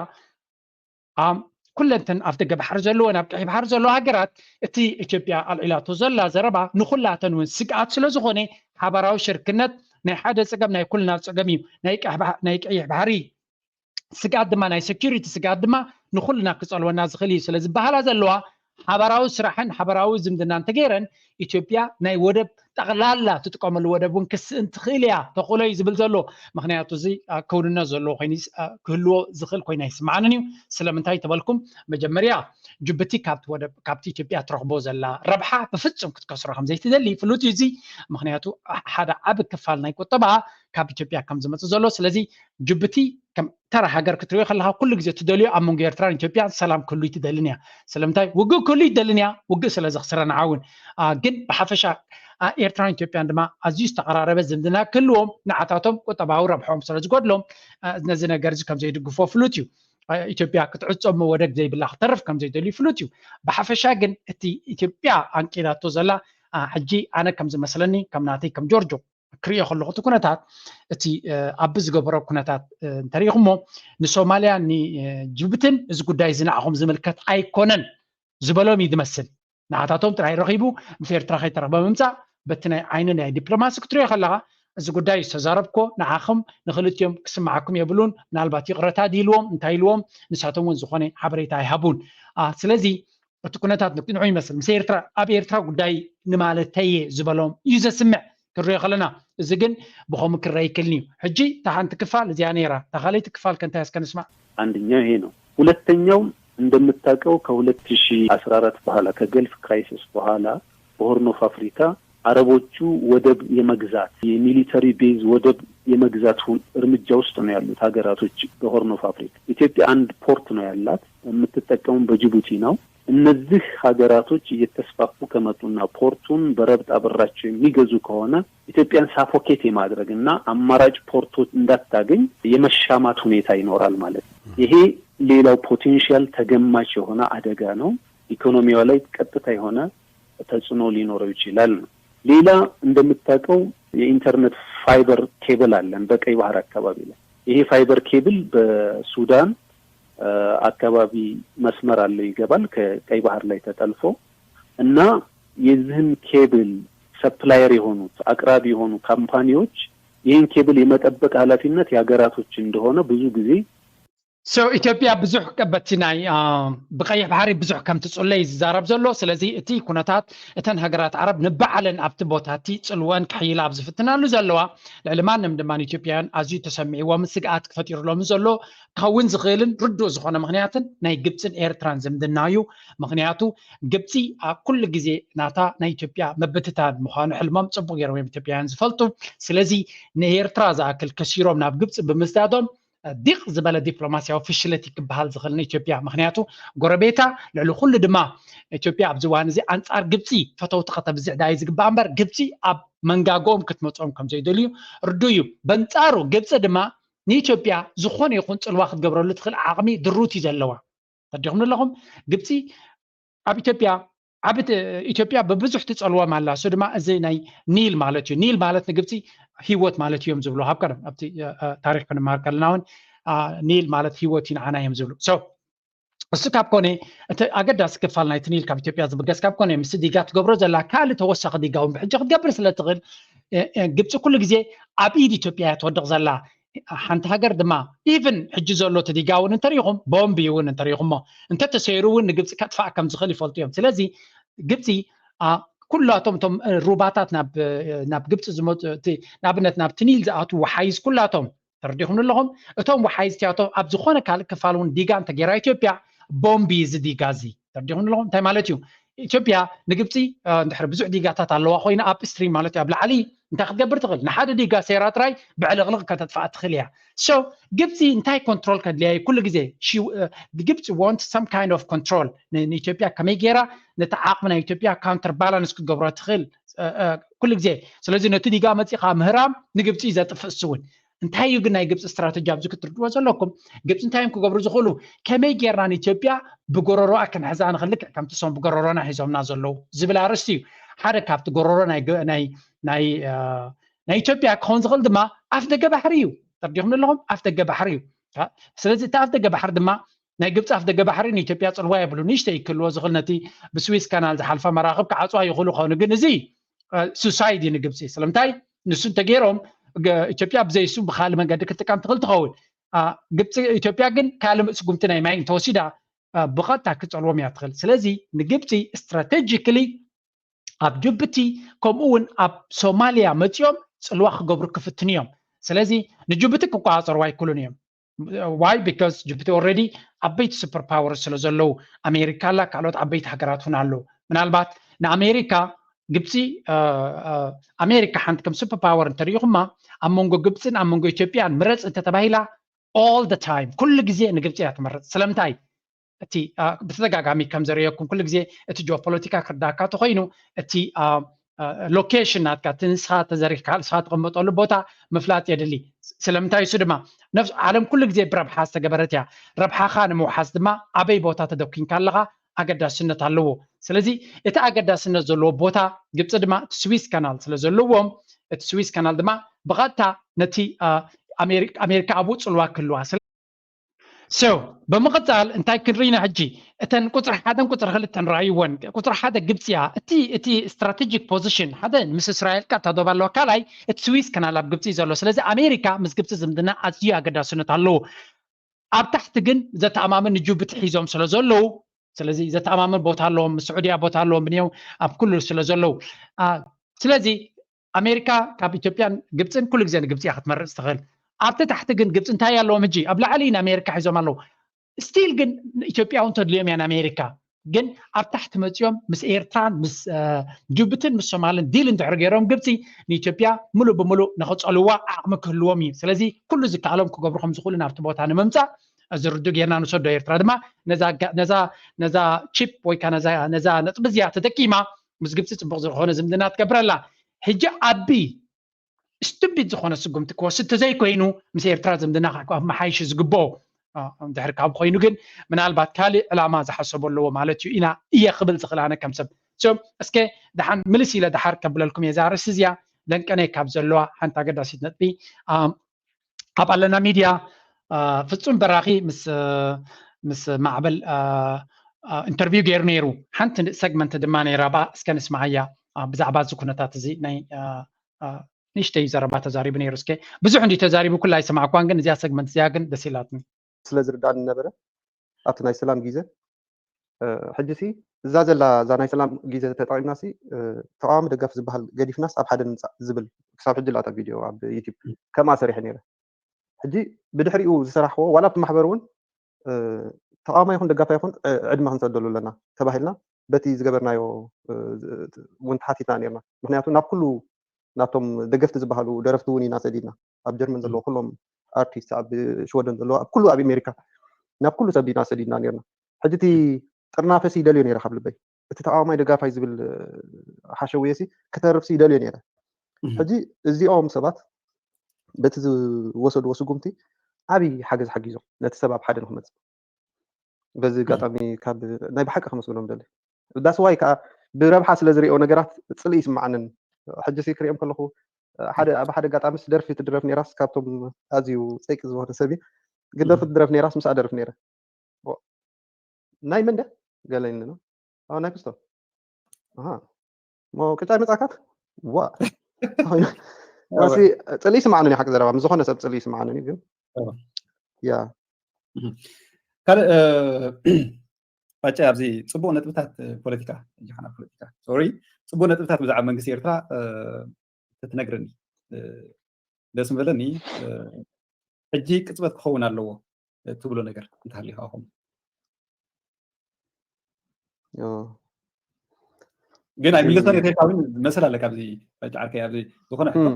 ኩለንተን ኣፍ ደገ ባሕሪ ዘለዎ፣ ናብ ቀይ ባሕሪ ዘለዎ ሃገራት እቲ ኢትዮጵያ ኣልዒላቶ ዘላ ዘረባ ንኹላተን እውን ስግኣት ስለ ዝኾነ ሓባራዊ ሽርክነት ናይ ሓደ ጸገም ናይ ኩልና ጸገም እዩ። ናይ ቀይሕ ባሕሪ ስግኣት ድማ ናይ ሴኩሪቲ ስግኣት ድማ ንኹልና ክጸልወና ዝኽእል እዩ ስለ ዝበሃላ ዘለዋ ሓባራዊ ስራሕን ሓባራዊ ዝምድና እንተገይረን ኢትዮጵያ ናይ ወደብ ጠቕላላ ትጥቀመሉ ወደብ እውን ክስእን ትኽእል እያ ተኽእሎ እዩ ዝብል ዘሎ። ምክንያቱ እዚ ክውንነት ዘለዎ ኮይኑ ክህልዎ ዝኽእል ኮይና ይስምዓንን እዩ። ስለምንታይ ተበልኩም መጀመርያ ጅቡቲ ካብቲ ወደብ ካብቲ ኢትዮጵያ ትረኽቦ ዘላ ረብሓ ብፍጹም ክትከስሮ ከም ዘይትደሊ ፍሉጥ እዩ። እዚ ምክንያቱ ሓደ ዓቢ ክፋል ናይ ቁጠባ ካብ ኢትዮጵያ ከም ዝመጽእ ዘሎ። ስለዚ ጅቡቲ ከም ተራ ሃገር ክትሪኦ ከለካ ኩሉ ግዜ ትደልዮ ኣብ መንጎ ኤርትራን ኢትዮጵያን ሰላም ክህሉ ይትደልን እያ። ስለምንታይ ውግእ ክህሉ ይትደልን እያ? ውግእ ስለ ዘኽስረን ዓውን ግን ብሓፈሻ ኤርትራን ኢትዮጵያን ድማ ኣዝዩ ዝተቐራረበ ዝምድና ክህልዎም ንዓታቶም ቁጠባዊ ረብሖም ስለ ዝጎድሎም ነዚ ነገር እዚ ከም ዘይድግፎ ፍሉጥ እዩ። ኢትዮጵያ ክትዕጾ ወደብ ዘይብላ ክተርፍ ከም ዘይደልዩ ፍሉጥ እዩ። ብሓፈሻ ግን እቲ ኢትዮጵያ ኣንቂዳቶ ዘላ ሕጂ ኣነ ከም ዝመስለኒ ከም ናተይ ከም ጆርጆ ክሪኦ ከለኹ እቲ ኩነታት እቲ ኣቢ ዝገበሮ ኩነታት እንተሪኢኹሞ ንሶማልያ ንጅቡትን እዚ ጉዳይ እዚ ንዓኹም ዝምልከት ኣይኮነን ዝበሎም እዩ ዝመስል። ንዓታቶም ጥራይ ረኺቡ ምስ ኤርትራ ከይተረኽበ ምምፃእ በቲ ናይ ዓይኒ ናይ ዲፕሎማሲ ክትሪኦ ከለኻ እዚ ጉዳይ ዝተዛረብኮ ንዓኹም ንክልቲኦም ክስምዓኩም የብሉን፣ ምናልባት ይቕረታ ድኢልዎም እንታይ ኢልዎም ንሳቶም እውን ዝኾነ ሓበሬታ ኣይሃቡን። ስለዚ እቲ ኩነታት ንዑ ይመስል ምስ ኤርትራ ኣብ ኤርትራ ጉዳይ ንማለተየ ዝበሎም እዩ ዘስምዕ። ክንሪኦ ከለና እዚ ግን ብኸምኡ ክረአ ይክልን እዩ። ሕጂ እታ ሓንቲ ክፋል እዚኣ ነይራ፣ እታ ካልኣይቲ ክፋል ከ እንታይ እስከ ንስማዕ። አንደኛው ይሄ ነው። ሁለተኛው እንደምታውቀው ከሁለት ሺህ አስራ አራት በኋላ ከገልፍ ክራይሲስ በኋላ በሆርን ኦፍ አፍሪካ አረቦቹ ወደብ የመግዛት የሚሊተሪ ቤዝ ወደብ የመግዛት እርምጃ ውስጥ ነው ያሉት ሀገራቶች በሆርን ኦፍ አፍሪካ። ኢትዮጵያ አንድ ፖርት ነው ያላት፣ የምትጠቀሙ በጅቡቲ ነው። እነዚህ ሀገራቶች እየተስፋፉ ከመጡና ፖርቱን በረብጣ ብራቸው የሚገዙ ከሆነ ኢትዮጵያን ሳፎኬት የማድረግ እና አማራጭ ፖርቶች እንዳታገኝ የመሻማት ሁኔታ ይኖራል ማለት ነው። ይሄ ሌላው ፖቴንሻል ተገማች የሆነ አደጋ ነው። ኢኮኖሚዋ ላይ ቀጥታ የሆነ ተጽዕኖ ሊኖረው ይችላል ነው። ሌላ እንደምታውቀው የኢንተርኔት ፋይበር ኬብል አለን በቀይ ባህር አካባቢ ላይ። ይሄ ፋይበር ኬብል በሱዳን አካባቢ መስመር አለው ይገባል ከቀይ ባህር ላይ ተጠልፎ እና የዚህን ኬብል ሰፕላየር የሆኑት አቅራቢ የሆኑ ካምፓኒዎች ይህን ኬብል የመጠበቅ ኃላፊነት የሀገራቶች እንደሆነ ብዙ ጊዜ ኢትዮጵያ ብዙሕ በቲ ናይ ብቀይሕ ባሕሪ ብዙሕ ከም ትጽለይ ዝዛረብ ዘሎ። ስለዚ እቲ ኩነታት እተን ሃገራት ዓረብ ንባዕለን ኣብቲ ቦታ እቲ ጽልወን ክሕይላ ኣብ ዝፍትናሉ ዘለዋ ልዕሊ ማንም ድማ ኢትዮጵያውያን ኣዝዩ ተሰሚዕዎም ስግኣት ክፈጢሩሎም ዘሎ ክኸውን ዝኽእልን ርዱእ ዝኾነ ምክንያትን ናይ ግብፅን ኤርትራን ዝምድና እዩ። ምክንያቱ ግብፂ ኣብ ኩሉ ግዜ ናታ ናይ ኢትዮጵያ ምብትታን ምዃኑ ሕልሞም ጽቡቕ ገይሮም እዮም ኢትዮጵያውያን ዝፈልጡ። ስለዚ ንኤርትራ ዝኣክል ከሲሮም ናብ ግብፂ ብምስዳዶም ዲቕ ዝበለ ዲፕሎማሲያዊ ፍሽለት ክበሃል ዝኽእል ንኢትዮጵያ። ምክንያቱ ጎረቤታ ልዕሊ ኩሉ ድማ ኢትዮጵያ ኣብዚ እዋን እዚ ኣንጻር ግብፂ ፈተውቲ ከተብዝሕ ዳይ ዝግባእ እምበር ግብፂ ኣብ መንጋጎኦም ክትመፅኦም ከም ዘይደልዩ ርዱ እዩ። በንጻሩ ግብፂ ድማ ንኢትዮጵያ ዝኾነ ይኹን ፅልዋ ክትገብረሉ ትኽእል ዓቕሚ ድሩት እዩ ዘለዋ። ተዲኹም ኣለኹም ግብፂ ኣብ ኢትዮጵያ ዓብ ኢትዮጵያ ብብዙሕ ትፀልዎም ኣላ። እሱ ድማ እዚ ናይ ኒል ማለት እዩ። ኒል ማለት ንግብፂ ህይወት ማለት እዮም ዝብሉ ካብ ቀደም ኣብቲ ታሪክ ክንመሃር ከለና እውን ኒል ማለት ህይወት እዩ ንዓና እዮም ዝብሉ። እሱ ካብ ኮነ እቲ ኣገዳሲ ክፋል ናይቲ ኒል ካብ ኢትዮጵያ ዝብገስ ካብ ኮነ ምስ ዲጋ ትገብሮ ዘላ ካልእ ተወሳኺ ዲጋ እውን ብሕጂ ክትገብር ስለ ትኽእል ግብፂ ኩሉ ግዜ ኣብ ኢድ ኢትዮጵያ እያ ትወድቕ ዘላ። ሓንቲ ሃገር ድማ ኢቭን ሕጂ ዘሎ እቲ ዲጋ እውን እንተሪኢኹም ቦምቢ እውን እንተሪኢኹሞ እንተተሰይሩ እውን ንግብፂ ከጥፋእ ከም ዝኽእል ይፈልጡ እዮም። ስለዚ ግብፂ ኩላቶም እቶም ሩባታት ናብ ግብፂ ዝመፁ ንኣብነት ናብቲ ኒል ዝኣትዉ ወሓይዝ ኩላቶም ተረዲኹም ኣለኹም። እቶም ወሓይዝ እቲኣቶም ኣብ ዝኾነ ካልእ ክፋል እውን ዲጋ እንተገይራ ኢትዮጵያ ቦምቢ እዚ ዲጋ እዚ ተረዲኹም ኣለኹም። እንታይ ማለት እዩ? ኢትዮጵያ ንግብፂ እንድሕር ብዙሕ ዲጋታት ኣለዋ ኮይና ኣብ ስትሪም ማለት እዩ ኣብ ላዕሊ እንታይ ክትገብር ትኽእል? ንሓደ ዲጋ ሰይራ ጥራይ ብዕልቕልቕ ከተጥፋኣ ትኽእል እያ። ሶ ግብፂ እንታይ ኮንትሮል ከድልያ እዩ? ኩሉ ግዜ ግብፂ want some kind of control ንኢትዮጵያ ከመይ ገይራ ነቲ ዓቕሚ ናይ ኢትዮጵያ ካውንተር ባላንስ ክትገብሮ ትኽእል ኩሉ ግዜ። ስለዚ ነቲ ዲጋ መፂኻ ምህራም ንግብፂ ዘጥፍእ እሱ እውን እንታይ እዩ ግን ናይ ግብፂ ስትራተጂ ኣብዚ ክትርድዎ ዘለኩም? ግብፂ እንታይ እዮም ክገብሩ ዝኽእሉ? ከመይ ጌርና ንኢትዮጵያ ብጎረሮኣ ክንሕዛ ንኽእል ልክዕ ከምቲ እሶም ብጎረሮና ሒዞምና ዘለዉ ዝብል ኣርእስቲ እዩ። ሓደ ካብቲ ጎረሮ ናይ ኢትዮጵያ ክኸውን ዝኽእል ድማ ኣፍ ደገ ባሕሪ እዩ። ተርዲኹም ኣለኹም? ኣፍ ደገ ባሕሪ እዩ። ስለዚ እቲ ኣፍ ደገ ባሕሪ ድማ ናይ ግብፂ ኣፍ ደገ ባሕሪ ንኢትዮጵያ ፅልዋ የብሉ። ንእሽተይ ክህልዎ ዝኽእል ነቲ ብስዊስ ካናል ዝሓልፋ መራኽብ ክዓፅዋ ይኽእሉ ኾኑ፣ ግን እዚ ሱሳይድ እዩ ንግብፂ። ስለምንታይ ንሱ እንተገይሮም ኢትዮጵያ ብዘይሱ ብካልእ መንገዲ ክትጥቀም ትኽእል ትኸውን። ግብፂ ኢትዮጵያ ግን ካልእ ስጉምቲ ናይ ማይ እንተወሲዳ ብቐጥታ ክፀልዎም እያ ትኽእል። ስለዚ ንግብፂ ስትራቴጂክሊ ኣብ ጅቡቲ ከምኡ እውን ኣብ ሶማሊያ መፂኦም ፅልዋ ክገብሩ ክፍትኑ እዮም። ስለዚ ንጅቡቲ ክቆፃፀርዋ ኣይክእሉን እዮም። ዋይ? ቢካዝ ጅቡቲ ኦልሬዲ ዓበይቲ ሱፐር ፓወር ስለ ዘለዉ፣ ኣሜሪካ ኣላ፣ ካልኦት ዓበይቲ ሃገራት እውን ኣለዉ። ምናልባት ንኣሜሪካ ግብፂ ኣሜሪካ ሓንቲ ከም ሱፐር ፓወር እንተሪኢኹማ ኣብ መንጎ ግብፅን ኣብ መንጎ ኢትዮጵያን ምረፅ እንተተባሂላ all the time ኩሉ ግዜ ንግብፂ እያ ትመርፅ። ስለምንታይ? እቲ ብተደጋጋሚ ከም ዘርእየኩም ኩሉ ግዜ እቲ ጂኦፖለቲካ ክርዳካ ተኮይኑ እቲ ሎኬሽን ናትካ እቲ ንስኻ ተዘሪግካ ንስኻ ትቐመጠሉ ቦታ ምፍላጥ የድሊ። ስለምንታይ? እሱ ድማ ነፍስ ዓለም ኩሉ ግዜ ብረብሓ ዝተገበረት እያ። ረብሓኻ ንምውሓስ ድማ ኣበይ ቦታ ተደኪንካ ኣለኻ ኣገዳስነት ኣለዎ። ስለዚ እቲ ኣገዳስነት ዘለዎ ቦታ ግብፂ ድማ እቲ ስዊስ ካናል ስለ ዘለዎም እቲ ስዊስ ካናል ድማ ብቐጥታ ነቲ ኣሜሪካ ኣብኡ ፅልዋ ክህልዋ። So ብምቕፃል እንታይ ክንርኢ ኢና ሕጂ? እተን ቁፅሪ ሓደን ቁፅሪ ክልተን ረኣይወን። ቁፅሪ ሓደ ግብፂ እያ። እቲ እቲ ስትራቴጂክ ፖዚሽን ሓደ ምስ እስራኤል ቀጥታ ዶብ ኣለዋ። ካልኣይ እቲ ስዊስ ካናል ኣብ ግብፂ እዩ ዘሎ። ስለዚ ኣሜሪካ ምስ ግብፂ ዝምድና ኣዝዩ ኣገዳስነት ኣለዎ። ኣብ ታሕቲ ግን ዘተኣማምን ንጅቡቲ ሒዞም ስለ ዘለዉ ስለዚ ዘተኣማምን ቦታ ኣለዎም፣ ምስ ስዑድያ ቦታ ኣለዎም ብንየው ኣብ ኩሉ ስለ ዘለዉ ስለዚ ኣሜሪካ ካብ ኢትዮጵያን ግብፅን ኩሉ ግዜ ንግብፂ እያ ክትመርፅ ትኽእል። ኣብቲ ታሕቲ ግን ግብፂ እንታይ ኣለዎም? ሕጂ ኣብ ላዕሊ ንኣሜሪካ ሒዞም ኣለዉ። ስቲል ግን ኢትዮጵያ እውን ተድልዮም እያ ንኣሜሪካ። ግን ኣብ ታሕቲ መፂኦም ምስ ኤርትራን ምስ ጅቡትን ምስ ሶማልን ዲል እንድሕር ገይሮም ግብፂ ንኢትዮጵያ ሙሉእ ብሙሉእ ንክፀልዋ ዓቕሚ ክህልዎም እዩ። ስለዚ ኩሉ ዝከኣሎም ክገብሩ ከም ዝኽእሉ ናብቲ ቦታ ንምምፃእ ዝርዱ ጌርና ንሰዶ። ኤርትራ ድማ ነዛ ቺፕ ወይ ከዓ ነዛ ነጥቢ እዚኣ ተጠቂማ ምስ ግብፂ ፅቡቅ ዝኾነ ዝምድና ትገብረላ። ሕጂ ኣቢ ስቱፒድ ዝኾነ ስጉምቲ ክወስድ ተዘይኮይኑ ምስ ኤርትራ ዝምድና መሓይሽ ዝግብኦ ድሕር ካብ ኮይኑ ግን ምናልባት ካልእ ዕላማ ዝሓሰቦ ኣለዎ ማለት እዩ ኢና እየ ክብል ዝኽእል ኣነ ከም ሰብ። እስከ ደሓን ምልስ ኢለ ደሓር ከብለልኩም እየ። እዛ ርእሲ እዚኣ ደንቀነይ ካብ ዘለዋ ሓንቲ ኣገዳሲት ነጥቢ ኣብ ኣለና ሚድያ ፍፁም በራኺ ምስ ምስ ማዕበል ኢንተርቪው ገይሩ ነይሩ። ሓንቲ ሰግመንት ድማ ነይራ ብኣ እስከ ንስማዓያ ብዛዕባ እዚ ኩነታት እዚ ናይ ንእሽተይ ዘረባ ተዛሪቡ ነይሩ። እስከ ብዙሕ እንዲ ተዛሪቡ ኩላ ኣይሰማዕኳን፣ ግን እዚኣ ሰግመንት እዚኣ ግን ደስ ኢላትኒ። ስለ ዝርዳእኒ ነበረ ኣብቲ ናይ ሰላም ግዜ ሕጂ ሲ እዛ ዘላ እዛ ናይ ሰላም ግዜ ተጠቂምና ሲ ተቃዋሚ ደጋፊ ዝበሃል ገዲፍናስ ኣብ ሓደ ንምፃእ ዝብል ክሳብ ሕጂ ላታ ቪድዮ ኣብ ዩቲብ ከምኣ ሰሪሐ ነይረ። ሕጂ ብድሕሪኡ ዝሰራሕዎ ዋላ ኣብቲ ማሕበር እውን ተቃዋማይ ይኹን ደጋፋይ ይኹን ዕድመ ክንሰደሉ ኣለና ተባሂልና በቲ ዝገበርናዮ እውን ተሓቲትና ነርና። ምክንያቱ ናብ ኩሉ ናብቶም ደገፍቲ ዝበሃሉ ደረፍቲ እውን ኢና ሰዲድና። ኣብ ጀርመን ዘለዉ ኩሎም ኣርቲስት ኣብ ሽወደን ዘለዉ ኣብ ኩሉ ኣብ ኣሜሪካ ናብ ኩሉ ሰብ ኢና ሰዲድና ነርና። ሕጂ እቲ ጥርናፈ ሲ ይደልዮ ነይረ ካብ ልበይ እቲ ተቃዋማይ ደጋፋይ ዝብል ሓሸውየ ሲ ክተርፍ ሲ ይደልዮ ነይረ። ሕጂ እዚኦም ሰባት በቲ ዝወሰድዎ ስጉምቲ ዓብዪ ሓገዝ ሓጊዞም ነቲ ሰብ ኣብ ሓደ ንክመፅእ። በዚ ኣጋጣሚ ካብ ናይ ብሓቂ ከመስግኖም ደሊ ዳስዋይ ከዓ ብረብሓ ስለ ዝሪኦ ነገራት ፅልኢ ይስምዓንን። ሕጂ ሲ ክሪኦም ከለኹ ሓደ ኣብ ሓደ ኣጋጣሚ ደርፊ ትድረፍ ነይራስ ካብቶም ኣዝዩ ፀይቂ ዝኾነ ሰብ ግን ደርፊ ትድረፍ ነይራስ ምስኣ ደርፍ ነይረ ናይ መን ድያ ገለኒ ነው ናይ ክስቶ ሞ ቅጫ ይመፃካት ዋ ፅልኢ ስምዓንን ሓቂ ዘረባ ምስ ዝኾነ ሰብ ፅልኢ ስምዓንን ግን ያ ካልእ ባጫ ኣብዚ ፅቡቅ ነጥብታት ፖለቲካ ጃና ፖለቲካ ሶሪ ፅቡቅ ነጥብታት ብዛዕባ መንግስቲ ኤርትራ ተትነግረኒ ደስ ምበለኒ። ሕጂ ቅፅበት ክኸውን ኣለዎ ትብሎ ነገር እንተሃልዩ ካብኹም ግን ኣይምልሶን የትልካ እውን መሰል ኣለካ ኣብዚ ጫዓርከ ኣብዚ ዝኾነ ሕቶ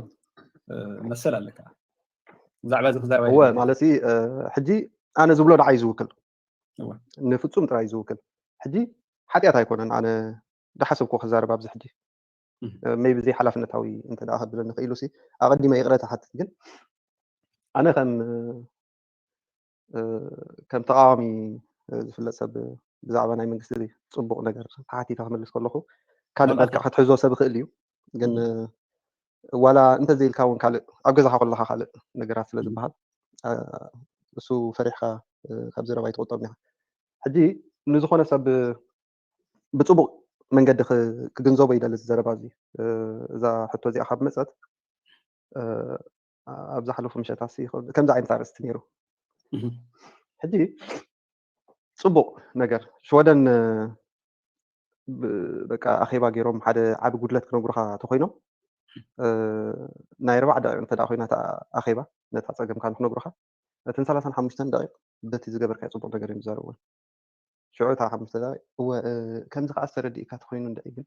መሰል ኣለካ ብዛዕባ እዚ ክዛረባ እወ ማለት ሕጂ ኣነ ዝብሎ ንዓይ ዝውክል ንፍፁም ጥራይ ዝውክል ሕጂ ሓጢኣት ኣይኮነን ኣነ ዝሓሰብኩ ክዛረብ ኣብዚ ሕጂ ሜይ ቢ ዘይሓላፍነታዊ እንተ ደኣ ከብለኒ ክኢሉ ሲ ኣቐዲመ ይቕረታ ሓትት ግን ኣነ ከም ከም ተቃዋሚ ዝፍለጥ ሰብ ብዛዕባ ናይ መንግስቲ ፅቡቅ ነገር ተሓቲተ ክመልስ ከለኹ ካልእ መልክዕ ክትሕዞ ሰብ ይኽእል እዩ። ግን ዋላ እንተዘይልካ እውን ካልእ ኣብ ገዛኻ ከለካ ካልእ ነገራት ስለ ዝበሃል እሱ ፈሪሕካ ካብ ዘረባ ይትቆጠብ ኒኻ። ሕጂ ንዝኾነ ሰብ ብፅቡቅ መንገዲ ክግንዘቦ ይደሊ እዚ ዘረባ እዚ። እዛ ሕቶ እዚኣ ካብ መፀት ኣብ ዝሓለፉ ምሸታት ከምዚ ዓይነት ኣርእስቲ ነይሩ። ሕጂ ፅቡቅ ነገር ሽወደን በቃ ኣኼባ ገይሮም ሓደ ዓቢ ጉድለት ክነግሩኻ ተኮይኖም ናይ ኣርባዓ ደቂቕ እንተ ኮይና ኣኼባ ነታ ፀገምካ ንክነግሩኻ እተን ሰላሳን ሓሙሽተን ደቂቕ በቲ ዝገበርካዮ ፅቡቅ ነገር እዮም ዝዛረብዎ። ሽዑ እታ ሓሙሽተ ደቂቕ እወ ከምዚ ከዓ ዝተረድእካ ተኮይኑ እንድዒ ግን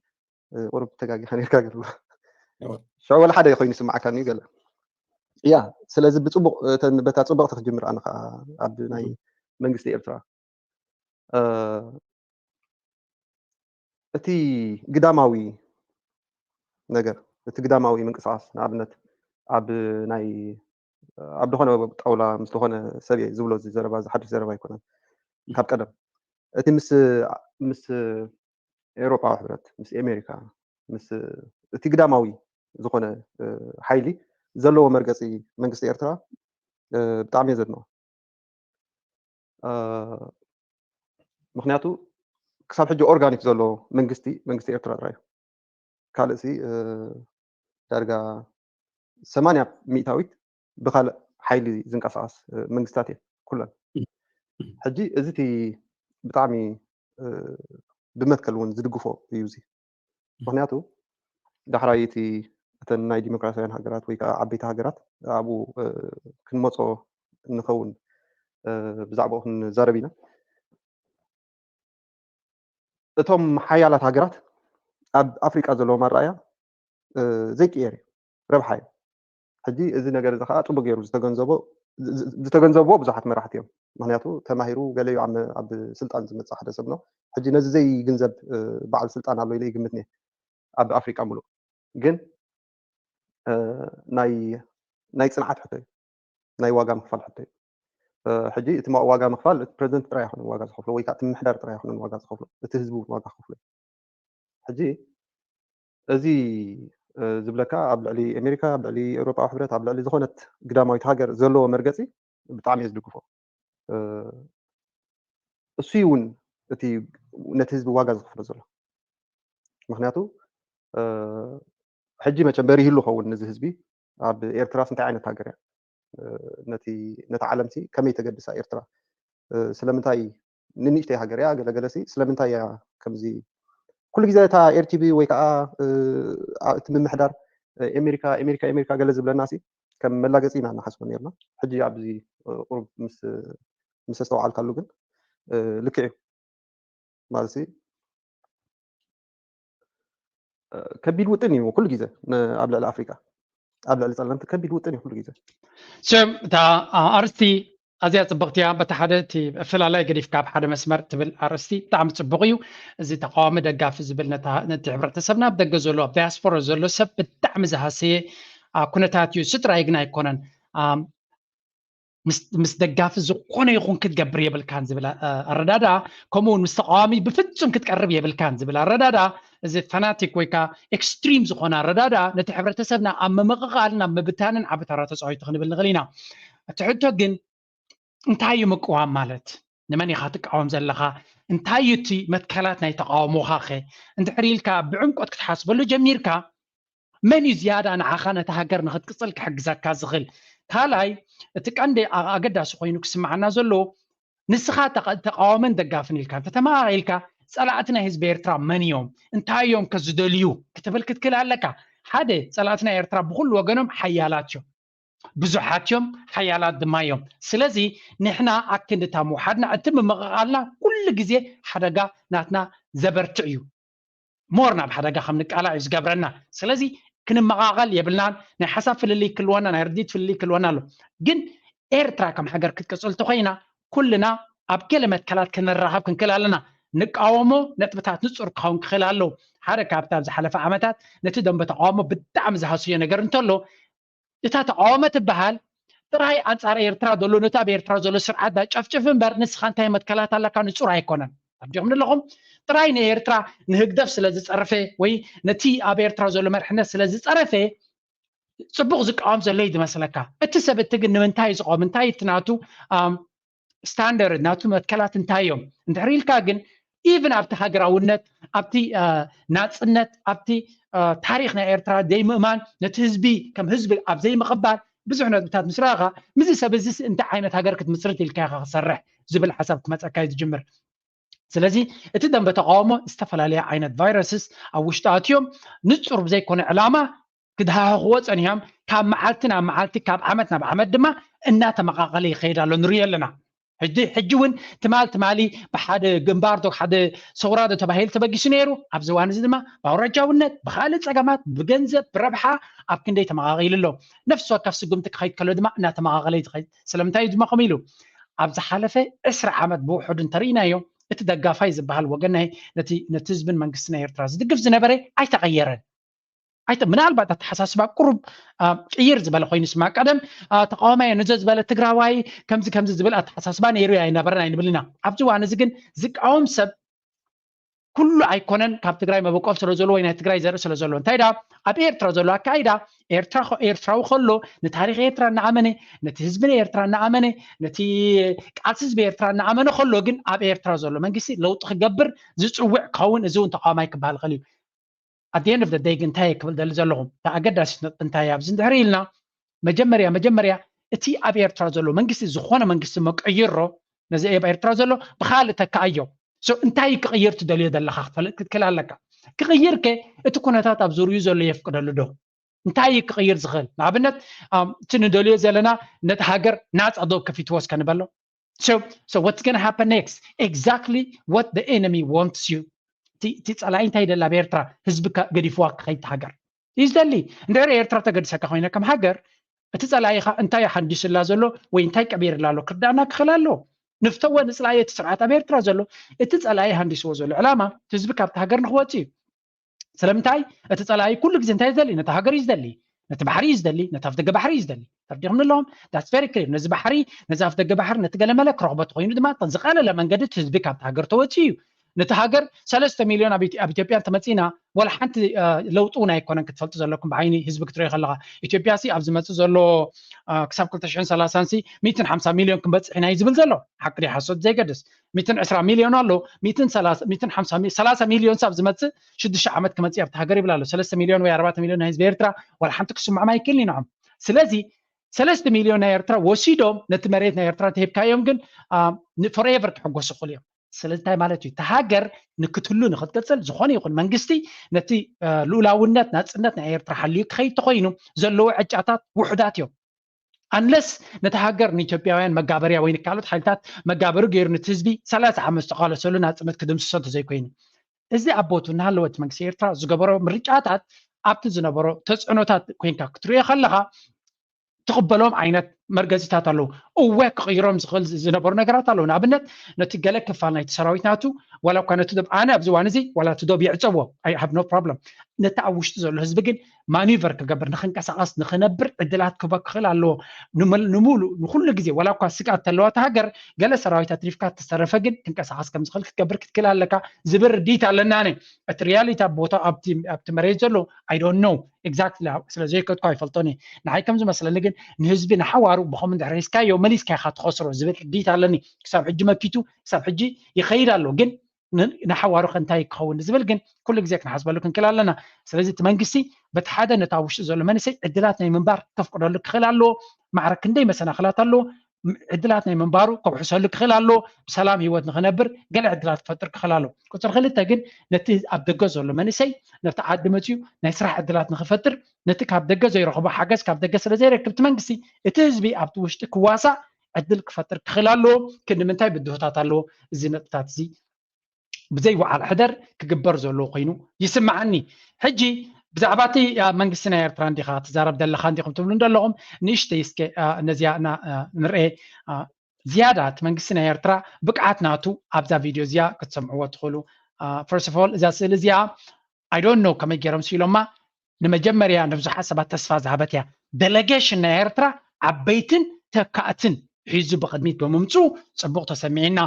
ቁሩብ ተጋጊኻ ነርካ ገለ ሽዑ ወላ ሓደ ኮይኑ ይስማዓካኒ ገለ እያ። ስለዚ ብፅቡቅ በታ ፅብቅቲ ክጅምር ኣነ ከዓ ኣብ ናይ መንግስቲ ኤርትራ እቲ ግዳማዊ ነገር እቲ ግዳማዊ ምንቅስቃስ ንኣብነት ኣብ ናይ ኣብ ዝኾነ ጣውላ ምስ ዝኾነ ሰብ እየ ዝብሎ እዚ ዘረባ እዚ ሓድሽ ዘረባ ኣይኮነን። ካብ ቀደም እቲ ምስ ምስ ኤውሮጳዊ ሕብረት ምስ ኤሜሪካ ምስ እቲ ግዳማዊ ዝኾነ ሓይሊ ዘለዎ መርገፂ መንግስቲ ኤርትራ ብጣዕሚ እየ ዘድንቆ። ምክንያቱ ክሳብ ሕጂ ኦርጋኒክ ዘሎ መንግስቲ መንግስቲ ኤርትራ ጥራይ እዩ። ካልእ ሲ ዳርጋ ሰማንያ ሚእታዊት ብካልእ ሓይሊ ዝንቀሳቀስ መንግስታት እየን ኩለን። ሕጂ እዚ እቲ ብጣዕሚ ብመትከል እውን ዝድግፎ እዩ እዚ። ምክንያቱ ዳሕራይ እቲ እተን ናይ ዲሞክራሲያውያን ሃገራት ወይ ከዓ ዓበይቲ ሃገራት ኣብኡ ክንመፆ እንኸውን ብዛዕባኡ ክንዛረብ ኢና። እቶም ሓያላት ሃገራት ኣብ ኣፍሪቃ ዘለዎም ኣረኣያ ዘይቅየር እዩ፣ ረብሓ እዩ። ሕጂ እዚ ነገር እዚ ከዓ ፅቡቅ ገይሩ ዝተገንዘቦ ዝተገንዘብዎ ብዙሓት መራሕቲ እዮም። ምክንያቱ ተማሂሩ ገለ እዩ ኣብ ስልጣን ዝመፅእ ሓደ ሰብ ነው። ሕጂ ነዚ ዘይግንዘብ በዓል ስልጣን ኣሎ ኢለ ይግምት እየ ኣብ ኣፍሪቃ ሙሉእ። ግን ናይ ናይ ፅንዓት ሕቶ እዩ፣ ናይ ዋጋ ምክፋል ሕቶ እዩ። ሕጂ እቲ ዋጋ ምክፋል እቲ ፕረዚደንት ጥራይ ኣይኮነን ዋጋ ዝከፍሎ ወይ ከዓ እቲ ምምሕዳር ጥራይ ኣይኮነን ዋጋ ዝከፍሎ፣ እቲ ህዝቢ እውን ዋጋ ክከፍሎ እዩ። ሕጂ እዚ ዝብለካ ኣብ ልዕሊ ኣሜሪካ ኣብ ልዕሊ ኤውሮጳዊ ሕብረት ኣብ ልዕሊ ዝኾነት ግዳማዊት ሃገር ዘለዎ መርገፂ ብጣዕሚ እየ ዝድግፎ። እሱ እውን እቲ ነቲ ህዝቢ ዋጋ ዝኽፍሎ ዘሎ። ምክንያቱ ሕጂ መቸም በሪህሉ ኸውን እዚ ህዝቢ ኣብ ኤርትራስ እንታይ ዓይነት ሃገር እያ ነቲ ነቲ ዓለምሲ ከመይ ተገድሳ ኤርትራ ስለምንታይ ንንእሽተይ ሃገር እያ ገለገለሲ ስለምንታይ እያ ከምዚ ኩሉ ግዜ እታ ኤርቲቪ ወይ ከዓ እቲ ምምሕዳር ኤሜሪካ ኤሜሪካ ኤሜሪካ ገለ ዝብለና ሲ ከም መላገፂ ኢና እናሓስቦ ነርና። ሕጂ ኣብዚ ቁሩብ ምስ ምስ ኣስተውዓልካሉ ግን ልክዕ እዩ ማለት ከቢድ ውጥን እዩ ኩሉ ግዜ ኣብ ልዕሊ ኣፍሪካ ኣብ ልዕሊ ፀለምቲ ከቢድ ውጥን እዩ ኩሉ ግዜ። እታ ኣርስቲ ኣዝያ ፅብቅቲ እያ። በቲ ሓደ እቲ ኣፈላላይ ገዲፍካ ኣብ ሓደ መስመር ትብል ኣርእስቲ ብጣዕሚ ፅቡቅ እዩ። እዚ ተቃዋሚ ደጋፊ ዝብል ነቲ ሕብረተሰብና ኣብ ደገ ዘሎ ኣብ ዳያስፖራ ዘሎ ሰብ ብጣዕሚ ዝሃሰየ ኩነታት እዩ። ስጥራይ ግን ኣይኮነን። ምስ ደጋፊ ዝኾነ ይኹን ክትገብር የብልካን ዝብል ኣረዳድኣ ከምኡ እውን ምስ ተቃዋሚ ብፍፁም ክትቀርብ የብልካን ዝብል ኣረዳድኣ እዚ ፋናቲክ ወይ ከዓ ኤክስትሪም ዝኾነ ኣረዳድኣ ነቲ ሕብረተሰብና ኣብ ምምቕቓልን ኣብ ምብታንን ዓቢ ተራ ተፃዊቱ ክንብል ንኽእል ኢና። እቲ ሕቶ ግን እንታይ እዩ ምቅዋም ማለት? ንመን ኢኻ ትቃወም ዘለኻ? እንታይ እዩ እቲ መትከላት ናይ ተቃውሞኻ ኸ? እንድሕር ኢልካ ብዕምቆት ክትሓስበሉ ጀሚርካ መን እዩ ዝያዳ ንዓኻ ነታ ሃገር ንኽትቅፅል ክሕግዘካ ዝኽእል? ካልኣይ እቲ ቀንዲ ኣገዳሲ ኮይኑ ክስምዓና ዘለዎ ንስኻ ተቃዋምን ደጋፍን ኢልካ እንተተመቃቂልካ ፀላእቲ ናይ ህዝቢ ኤርትራ መን እዮም? እንታይ እዮም ከ ዝደልዩ? ክትብል ክትክእል ኣለካ። ሓደ ፀላእቲ ናይ ኤርትራ ብኩሉ ወገኖም ሓያላት እዮም። ብዙሓት እዮም፣ ሓያላት ድማ እዮም። ስለዚ ንሕና ኣክንድታ ምውሓድና እቲ ምምቕቓልና ኩሉ ግዜ ሓደጋ ናትና ዘበርትዕ እዩ። ሞር ናብ ሓደጋ ከም ንቃላዕ እዩ ዝገብረና። ስለዚ ክንመቓቐል የብልናን። ናይ ሓሳብ ፍልልይ ክልወና፣ ናይ ርዲት ፍልልይ ክልወና ኣሎ። ግን ኤርትራ ከም ሃገር ክትቅፅል ተኮይና ኩልና ኣብ ገለ መትከላት ክንራኸብ ክንክእል ኣለና። ንቃወሞ ነጥብታት ንፁር ክኸውን ክኽእል ኣለዎ። ሓደ ካብቲ ኣብ ዝሓለፈ ዓመታት ነቲ ደንበ ተቃውሞ ብጣዕሚ ዝሃስዮ ነገር እንተሎ እታ ተቃውሞ ትበሃል ጥራይ ኣንጻር ኤርትራ ዘሎ፣ ነቲ ኣብ ኤርትራ ዘሎ ስርዓት ዳጨፍጭፍ እምበር፣ ንስኻ እንታይ መትከላት ኣለካ ንጹር ኣይኮነን። ኣብዲኹም ኣለኹም ጥራይ ንኤርትራ ንህግደፍ ስለ ዝጸረፈ ወይ ነቲ ኣብ ኤርትራ ዘሎ መርሕነት ስለ ዝጸረፈ ጽቡቕ ዝቃወም ዘሎ እዩ ዝመስለካ። እቲ ሰብ እቲ ግን ንምንታይ እዩ ዝቃወም? እንታይ እቲ ናቱ፣ ኣም፣ ስታንደርድ፣ ናቱ መትከላት እንታይ እዮም? እንድሕር ኢልካ ግን ኢቭን ኣብቲ ሃገራውነት፣ ኣብቲ፣ አ፣ ናጽነት፣ ኣብቲ፣ አ፣ ታሪኽ ናይ ኤርትራ ዘይምእማን፣ ነቲ ህዝቢ ከም ህዝቢ ኣብ ዘይምቕባል ብዙሕ ነጥብታት ምስ ረኣኻ፣ ምስዚ ሰብ እዚ እንታይ ዓይነት ሃገር ክትምስርት ኢልካ ኢኻ ክሰርሕ ዝብል ሓሳብ ክመጸካ እዩ ዝጅምር። ስለዚ እቲ ደንበ ተቃውሞ ዝተፈላለየ ዓይነት ቫይረስስ ኣብ ውሽጢ ኣትዮም ንጹር ብዘይኮነ ዕላማ ክድሃህኽዎ ጸኒሖም፣ ካብ መዓልቲ ናብ መዓልቲ፣ ካብ ዓመት ናብ ዓመት ድማ እናተመቓቐለ ይኸይድ ኣሎ፣ ንሪኦ ኣለና። ሕጂ፣ ሕጂ እውን ትማል ትማሊ ብሓደ ግንባር ዶ ሓደ ሰውራ ዶ ተባሂሉ ተበጊሱ ነይሩ። ኣብዚ እዋን እዚ ድማ ብኣውራጃውነት፣ ብኻልእ ጸገማት፣ ብገንዘብ፣ ብረብሓ ኣብ ክንደይ ተመቓቒሉ ኣሎ። ነፍሲ ወከፍ ስጉምቲ ክኸይድ ከሎ ድማ እናተመቓቐለ እዩ ዝኸይድ። ስለምንታይ እዩ ድማ ከምኡ ኢሉ? ኣብ ዝሓለፈ ዕስራ ዓመት ብውሑዱ እንተርኢናዮ፣ እቲ ደጋፋይ ዝበሃል ወገን ናይ ነቲ፣ ነቲ ህዝብን መንግስቲ ናይ ኤርትራ ዝድግፍ ዝነበረ ኣይተቐየረን። ኣይተ-፣ ምናልባት ኣተሓሳስባ ቁሩብ፣ አ፣ ቅይር ዝበለ ኮይኑ ስማ። ቀደም፣ አ፣ ተቃዋማይ ነዞ ዝበለ ትግራዋይ ከምዚ ከምዚ ዝብል ኣተሓሳስባ ነይሩ ኣይነበረን ኣይንብል ኢና። ኣብዚ እዋን እዚ ግን ዝቃወም ሰብ ኩሉ ኣይኮነን፣ ካብ ትግራይ መበቆል ስለ ዘሎ ወይ ናይ ትግራይ ዘርኢ ስለ ዘሎ። እንታይ ደኣ ኣብ ኤርትራ ዘሎ ኣካይዳ፣ ኤርትራ፣ ኤርትራዊ ከሎ ንታሪኽ ኤርትራ እናኣመነ፣ ነቲ ህዝቢ ኤርትራ እናኣመነ፣ ነቲ ቃልሲ ህዝቢ ኤርትራ እናኣመነ ከሎ ግን ኣብ ኤርትራ ዘሎ መንግስቲ ለውጢ ክገብር ዝጽውዕ ክኸውን፣ እዚ እውን ተቃዋማይ ክበሃል ይኽእል እዩ። At the end of the day ግን እንታይ ክብል ደሊ ዘለኹም? እታ ኣገዳሲት ነጥቢ እንታይ እያ? ኣብዚ እንድሕር ኢልና መጀመርያ፣ መጀመርያ እቲ ኣብ ኤርትራ ዘሎ መንግስቲ ዝኾነ መንግስቲ መቀይሮ ነዚ ኣብ ኤርትራ ዘሎ ብኻልእ ተካኣዮ። So እንታይ ክቕይር ትደልዮ ዘለኻ ክትፈልጥ ክትክእል ኣለካ። ክቕይር ከ እቲ ኩነታት ኣብ ዙርዩ ዘሎ የፍቅደሉ ዶ? እንታይ ክቕይር ዝኽእል? ንኣብነት፣ ኣም፣ እቲ ንደልዮ ዘለና ነቲ ሃገር ናጻ ዶብ ከፊትዎ እስከ ንበሎ። So, so what's gonna happen next? Exactly what the enemy wants you። እቲ፣ እቲ ጸላኢ እንታይ ይደሊ ኣብ ኤርትራ? ህዝቢ ከ-፣ ገዲፍዋ ክኸይድ ሃገር እዩ ዝደሊ። እንድሕር ኤርትራ ተገዲሰካ ኮይና ከም ሃገር፣ እቲ ጸላኢኻ እንታይ ሃንዲሱላ ዘሎ ወይ እንታይ ቀቢርላ ኣሎ ክርዳእና ክኽእል ኣለዎ። ንፍተወ ንጽላኢ እቲ ስርዓት ኣብ ኤርትራ ዘሎ፣ እቲ ጸላኢ ሃንዲስዎ ዘሎ ዕላማ፣ እቲ ህዝቢ ካብቲ ሃገር ንኽወጽእ እዩ። ስለምንታይ? እቲ ጸላኢ ኩሉ ግዜ እንታይ እዩ ዝደሊ? ነቲ ሃገር እዩ ዝደሊ፣ ነቲ ባሕሪ እዩ ዝደሊ፣ ነቲ ኣፍደገ ባሕሪ እዩ ዝደሊ። ተረዲኹም ኣለኹም? That's very clear። ነዚ ባሕሪ፣ ነዚ ኣፍደገ ባሕሪ፣ ነቲ ገለመለ ክረኽቦ ተኾይኑ ድማ፣ እቲ ዝቐለለ መንገዲ እቲ ህዝቢ ካብቲ ሃገር ተወጽኡ እዩ። ነቲ ሃገር ሰለስተ ሚልዮን ኣብ ኢትዮ-፣ ኣብ ኢትዮጵያ እንተመጺእና፣ ዋላ ሓንቲ፣ አ፣ ለውጢ እውን ኣይኮነን ክትፈልጡ ዘለኩም ብዓይኒ ህዝቢ ክትሪኦ ከለኻ። ኢትዮጵያ ሲ ኣብ ዝመጽእ ዘሎ፣ አ፣ ክሳብ ክልተ ሽሕን ሰላሳን ሲ ሚእትን ሓምሳ ሚልዮን ክንበጽሕ ኢና እዩ ዝብል ዘሎ። ሓቂ ድዩ ሓሶት ዘይገድስ። ሚእትን ዕስራ ሚልዮን ኣሎ፣ ሚእትን ሰላሳ፣ ሚእትን ሓምሳ ሚ-፣ ሰላሳ ሚልዮን ሲ ኣብ ዝመጽእ ሽዱሽተ ዓመት ክመጽእ ኣብቲ ሃገር ይብል ኣሎ። ሰለስተ ሚልዮን ወይ ኣርባዕተ ሚልዮን ናይ ህዝቢ ኤርትራ ዋላ ሓንቲ ክስምዖም ኣይክእልን እዩ ንዖም። ስለዚ ሰለስተ ሚልዮን ናይ ኤርትራ ወሲዶም ነቲ መሬት ናይ ኤርትራ እንተሂብካዮም ግን፣ አ፣ ን-፣ ፎርኤቨር ክሕጎሱ ይኽእሉ እዮም። ስለዚ እንታይ ማለት እዩ? እታ ሃገር ንክትህሉ ንክትቅጽል ዝኾነ ይኹን መንግስቲ ነቲ፣ አ፣ ልኡላውነት ናጽነት ናይ ኤርትራ ሓልዩ ክኸይድ ተኾይኑ ዘለዉ ዕጫታት ውሑዳት እዮም። Unless ነቲ ሃገር ንኢትዮጵያውያን መጋበርያ ወይ ንካልኦት ሓይልታት መጋበሪ ገይሩ ነቲ ህዝቢ ሰላሳ ዓመት ዝተቓለሰሉ ናጽነት ክድምስሶ እንተዘይኮይኑ። እዚ ኣብ ቦቱ እናሃለወ እቲ መንግስቲ ኤርትራ ዝገበሮ ምርጫታት ኣብቲ ዝነበሮ ተጽዕኖታት ኮይንካ ክትሪኦ ከለኻ ትቕበሎም ዓይነት መርገጺታት ኣለዉ። እወ ክቕይሮም ዝኽእል ዝ-፣ ዝነበሩ ነገራት ኣለዉ። ንኣብነት ነቲ ገለ ክፋል ናይቲ ሰራዊት ናቱ ዋላ እኳ ነቲ ዶብ ኣነ ኣብዚ እዋን እዚ ዋላ እቲ ዶብ ይዕጸዎ፣ I have no problem። ነቲ ኣብ ውሽጢ ዘሎ ህዝቢ ግን ማኒቨር ክገብር፣ ንኽንቀሳቐስ፣ ንኽነብር ዕድላት ክህቦ ክኽእል ኣለዎ። ንመል-፣ ንምሉእ፣ ንኹሉ ግዜ ዋላ እኳ ስግኣት ተለዋ እታ ሃገር ገለ ሰራዊት ኣትሪፍካ እተተረፈ ግን ክንቀሳቐስ ከም ዝኽእል ክትገብር ክትክእል ኣለካ ዝብል ርድኢት ኣለና። ኣነ እቲ ሪያሊቲ ኣብ ቦታ ኣብቲ፣ ኣብቲ መሬት ዘሎ I don't know exactly ስለ ዘይከድኩ ኣይፈልጦን እየ። ንዓይ ከም ዝመስለኒ ግን ንህዝቢ ንሓዋሩ ብኸምኡ እንድሕር ሒዝካዮ መሊስካ ኢኻ ትኸስሮ ዝብል ርድኢት ኣለኒ። ክሳብ ሕጂ መኪቱ፣ ክሳብ ሕጂ ይኸይድ ኣሎ። ግን ን-፣ ንሓዋሩ ከ እንታይ ክኸውን ዝብል ግን ኩሉ ግዜ ክንሓስበሉ ክንክእል ኣለና። ስለዚ እቲ መንግስቲ በቲ ሓደ ነታ ውሽጢ ዘሎ መንእሰይ ዕድላት ናይ ምንባር ከፍቅደሉ ክኽእል ኣለዎ። ማዕረ ክንደይ መሰናኽላት ኣለዎ። ም-፣ ዕድላት ናይ ምንባሩ ከውሕሰሉ ክኽእል ኣለዎ። ብሰላም ህይወት ንኽነብር ገለ ዕድላት ክፈጥር ክኽእል ኣለዎ። ቁጽሪ ክልተ ግን ነቲ ኣብ ደገ ዘሎ መንእሰይ ነብቲ ዓዲ መጺኡ ናይ ስራሕ ዕድላት ንኽፈጥር፣ ነቲ ካብ ደገ ዘይረኽቦ ሓገዝ ካብ ደገ ስለ ዘይረክብ እቲ መንግስቲ እቲ ህዝቢ ኣብቲ ውሽጢ ክዋሳእ ዕድል ክፈጥር ክኽእል ኣለዎ። ክንዲ ምንታይ ብድሆታት ኣለዎ። እዚ ነጥብታት እዚ ብዘይ ወዓል ሕደር ክግበር ዘለዎ ኮይኑ ይስምዓኒ። ሕጂ ብዛዕባ እቲ፣ አ፣ መንግስቲ ናይ ኤርትራ እንዲኻ ትዛረብ ዘለኻ እንዲኹም ትብሉ እንደለኹም፣ ንእሽተይ እስከ፣ አ፣ ነዚኣ እና፣ አ፣ ንርኤ። አ፣ ዝያዳ እቲ መንግስቲ ናይ ኤርትራ ብቅዓት ናቱ ኣብዛ ቪድዮ እዚኣ ክትሰምዕዎ ትኽእሉ። አ፣ first of all እዛ ስእሊ እዚኣ I don't know ከመይ ገይሮም ስኢሎማ፣ ንመጀመርያ ንብዙሓት ሰባት ተስፋ ዝሃበት እያ። ዴሌጌሽን ናይ ኤርትራ ዓበይትን ተካእትን ሒዙ ብቕድሚት ብምምፁ ፅቡቕ ተሰሚዕና።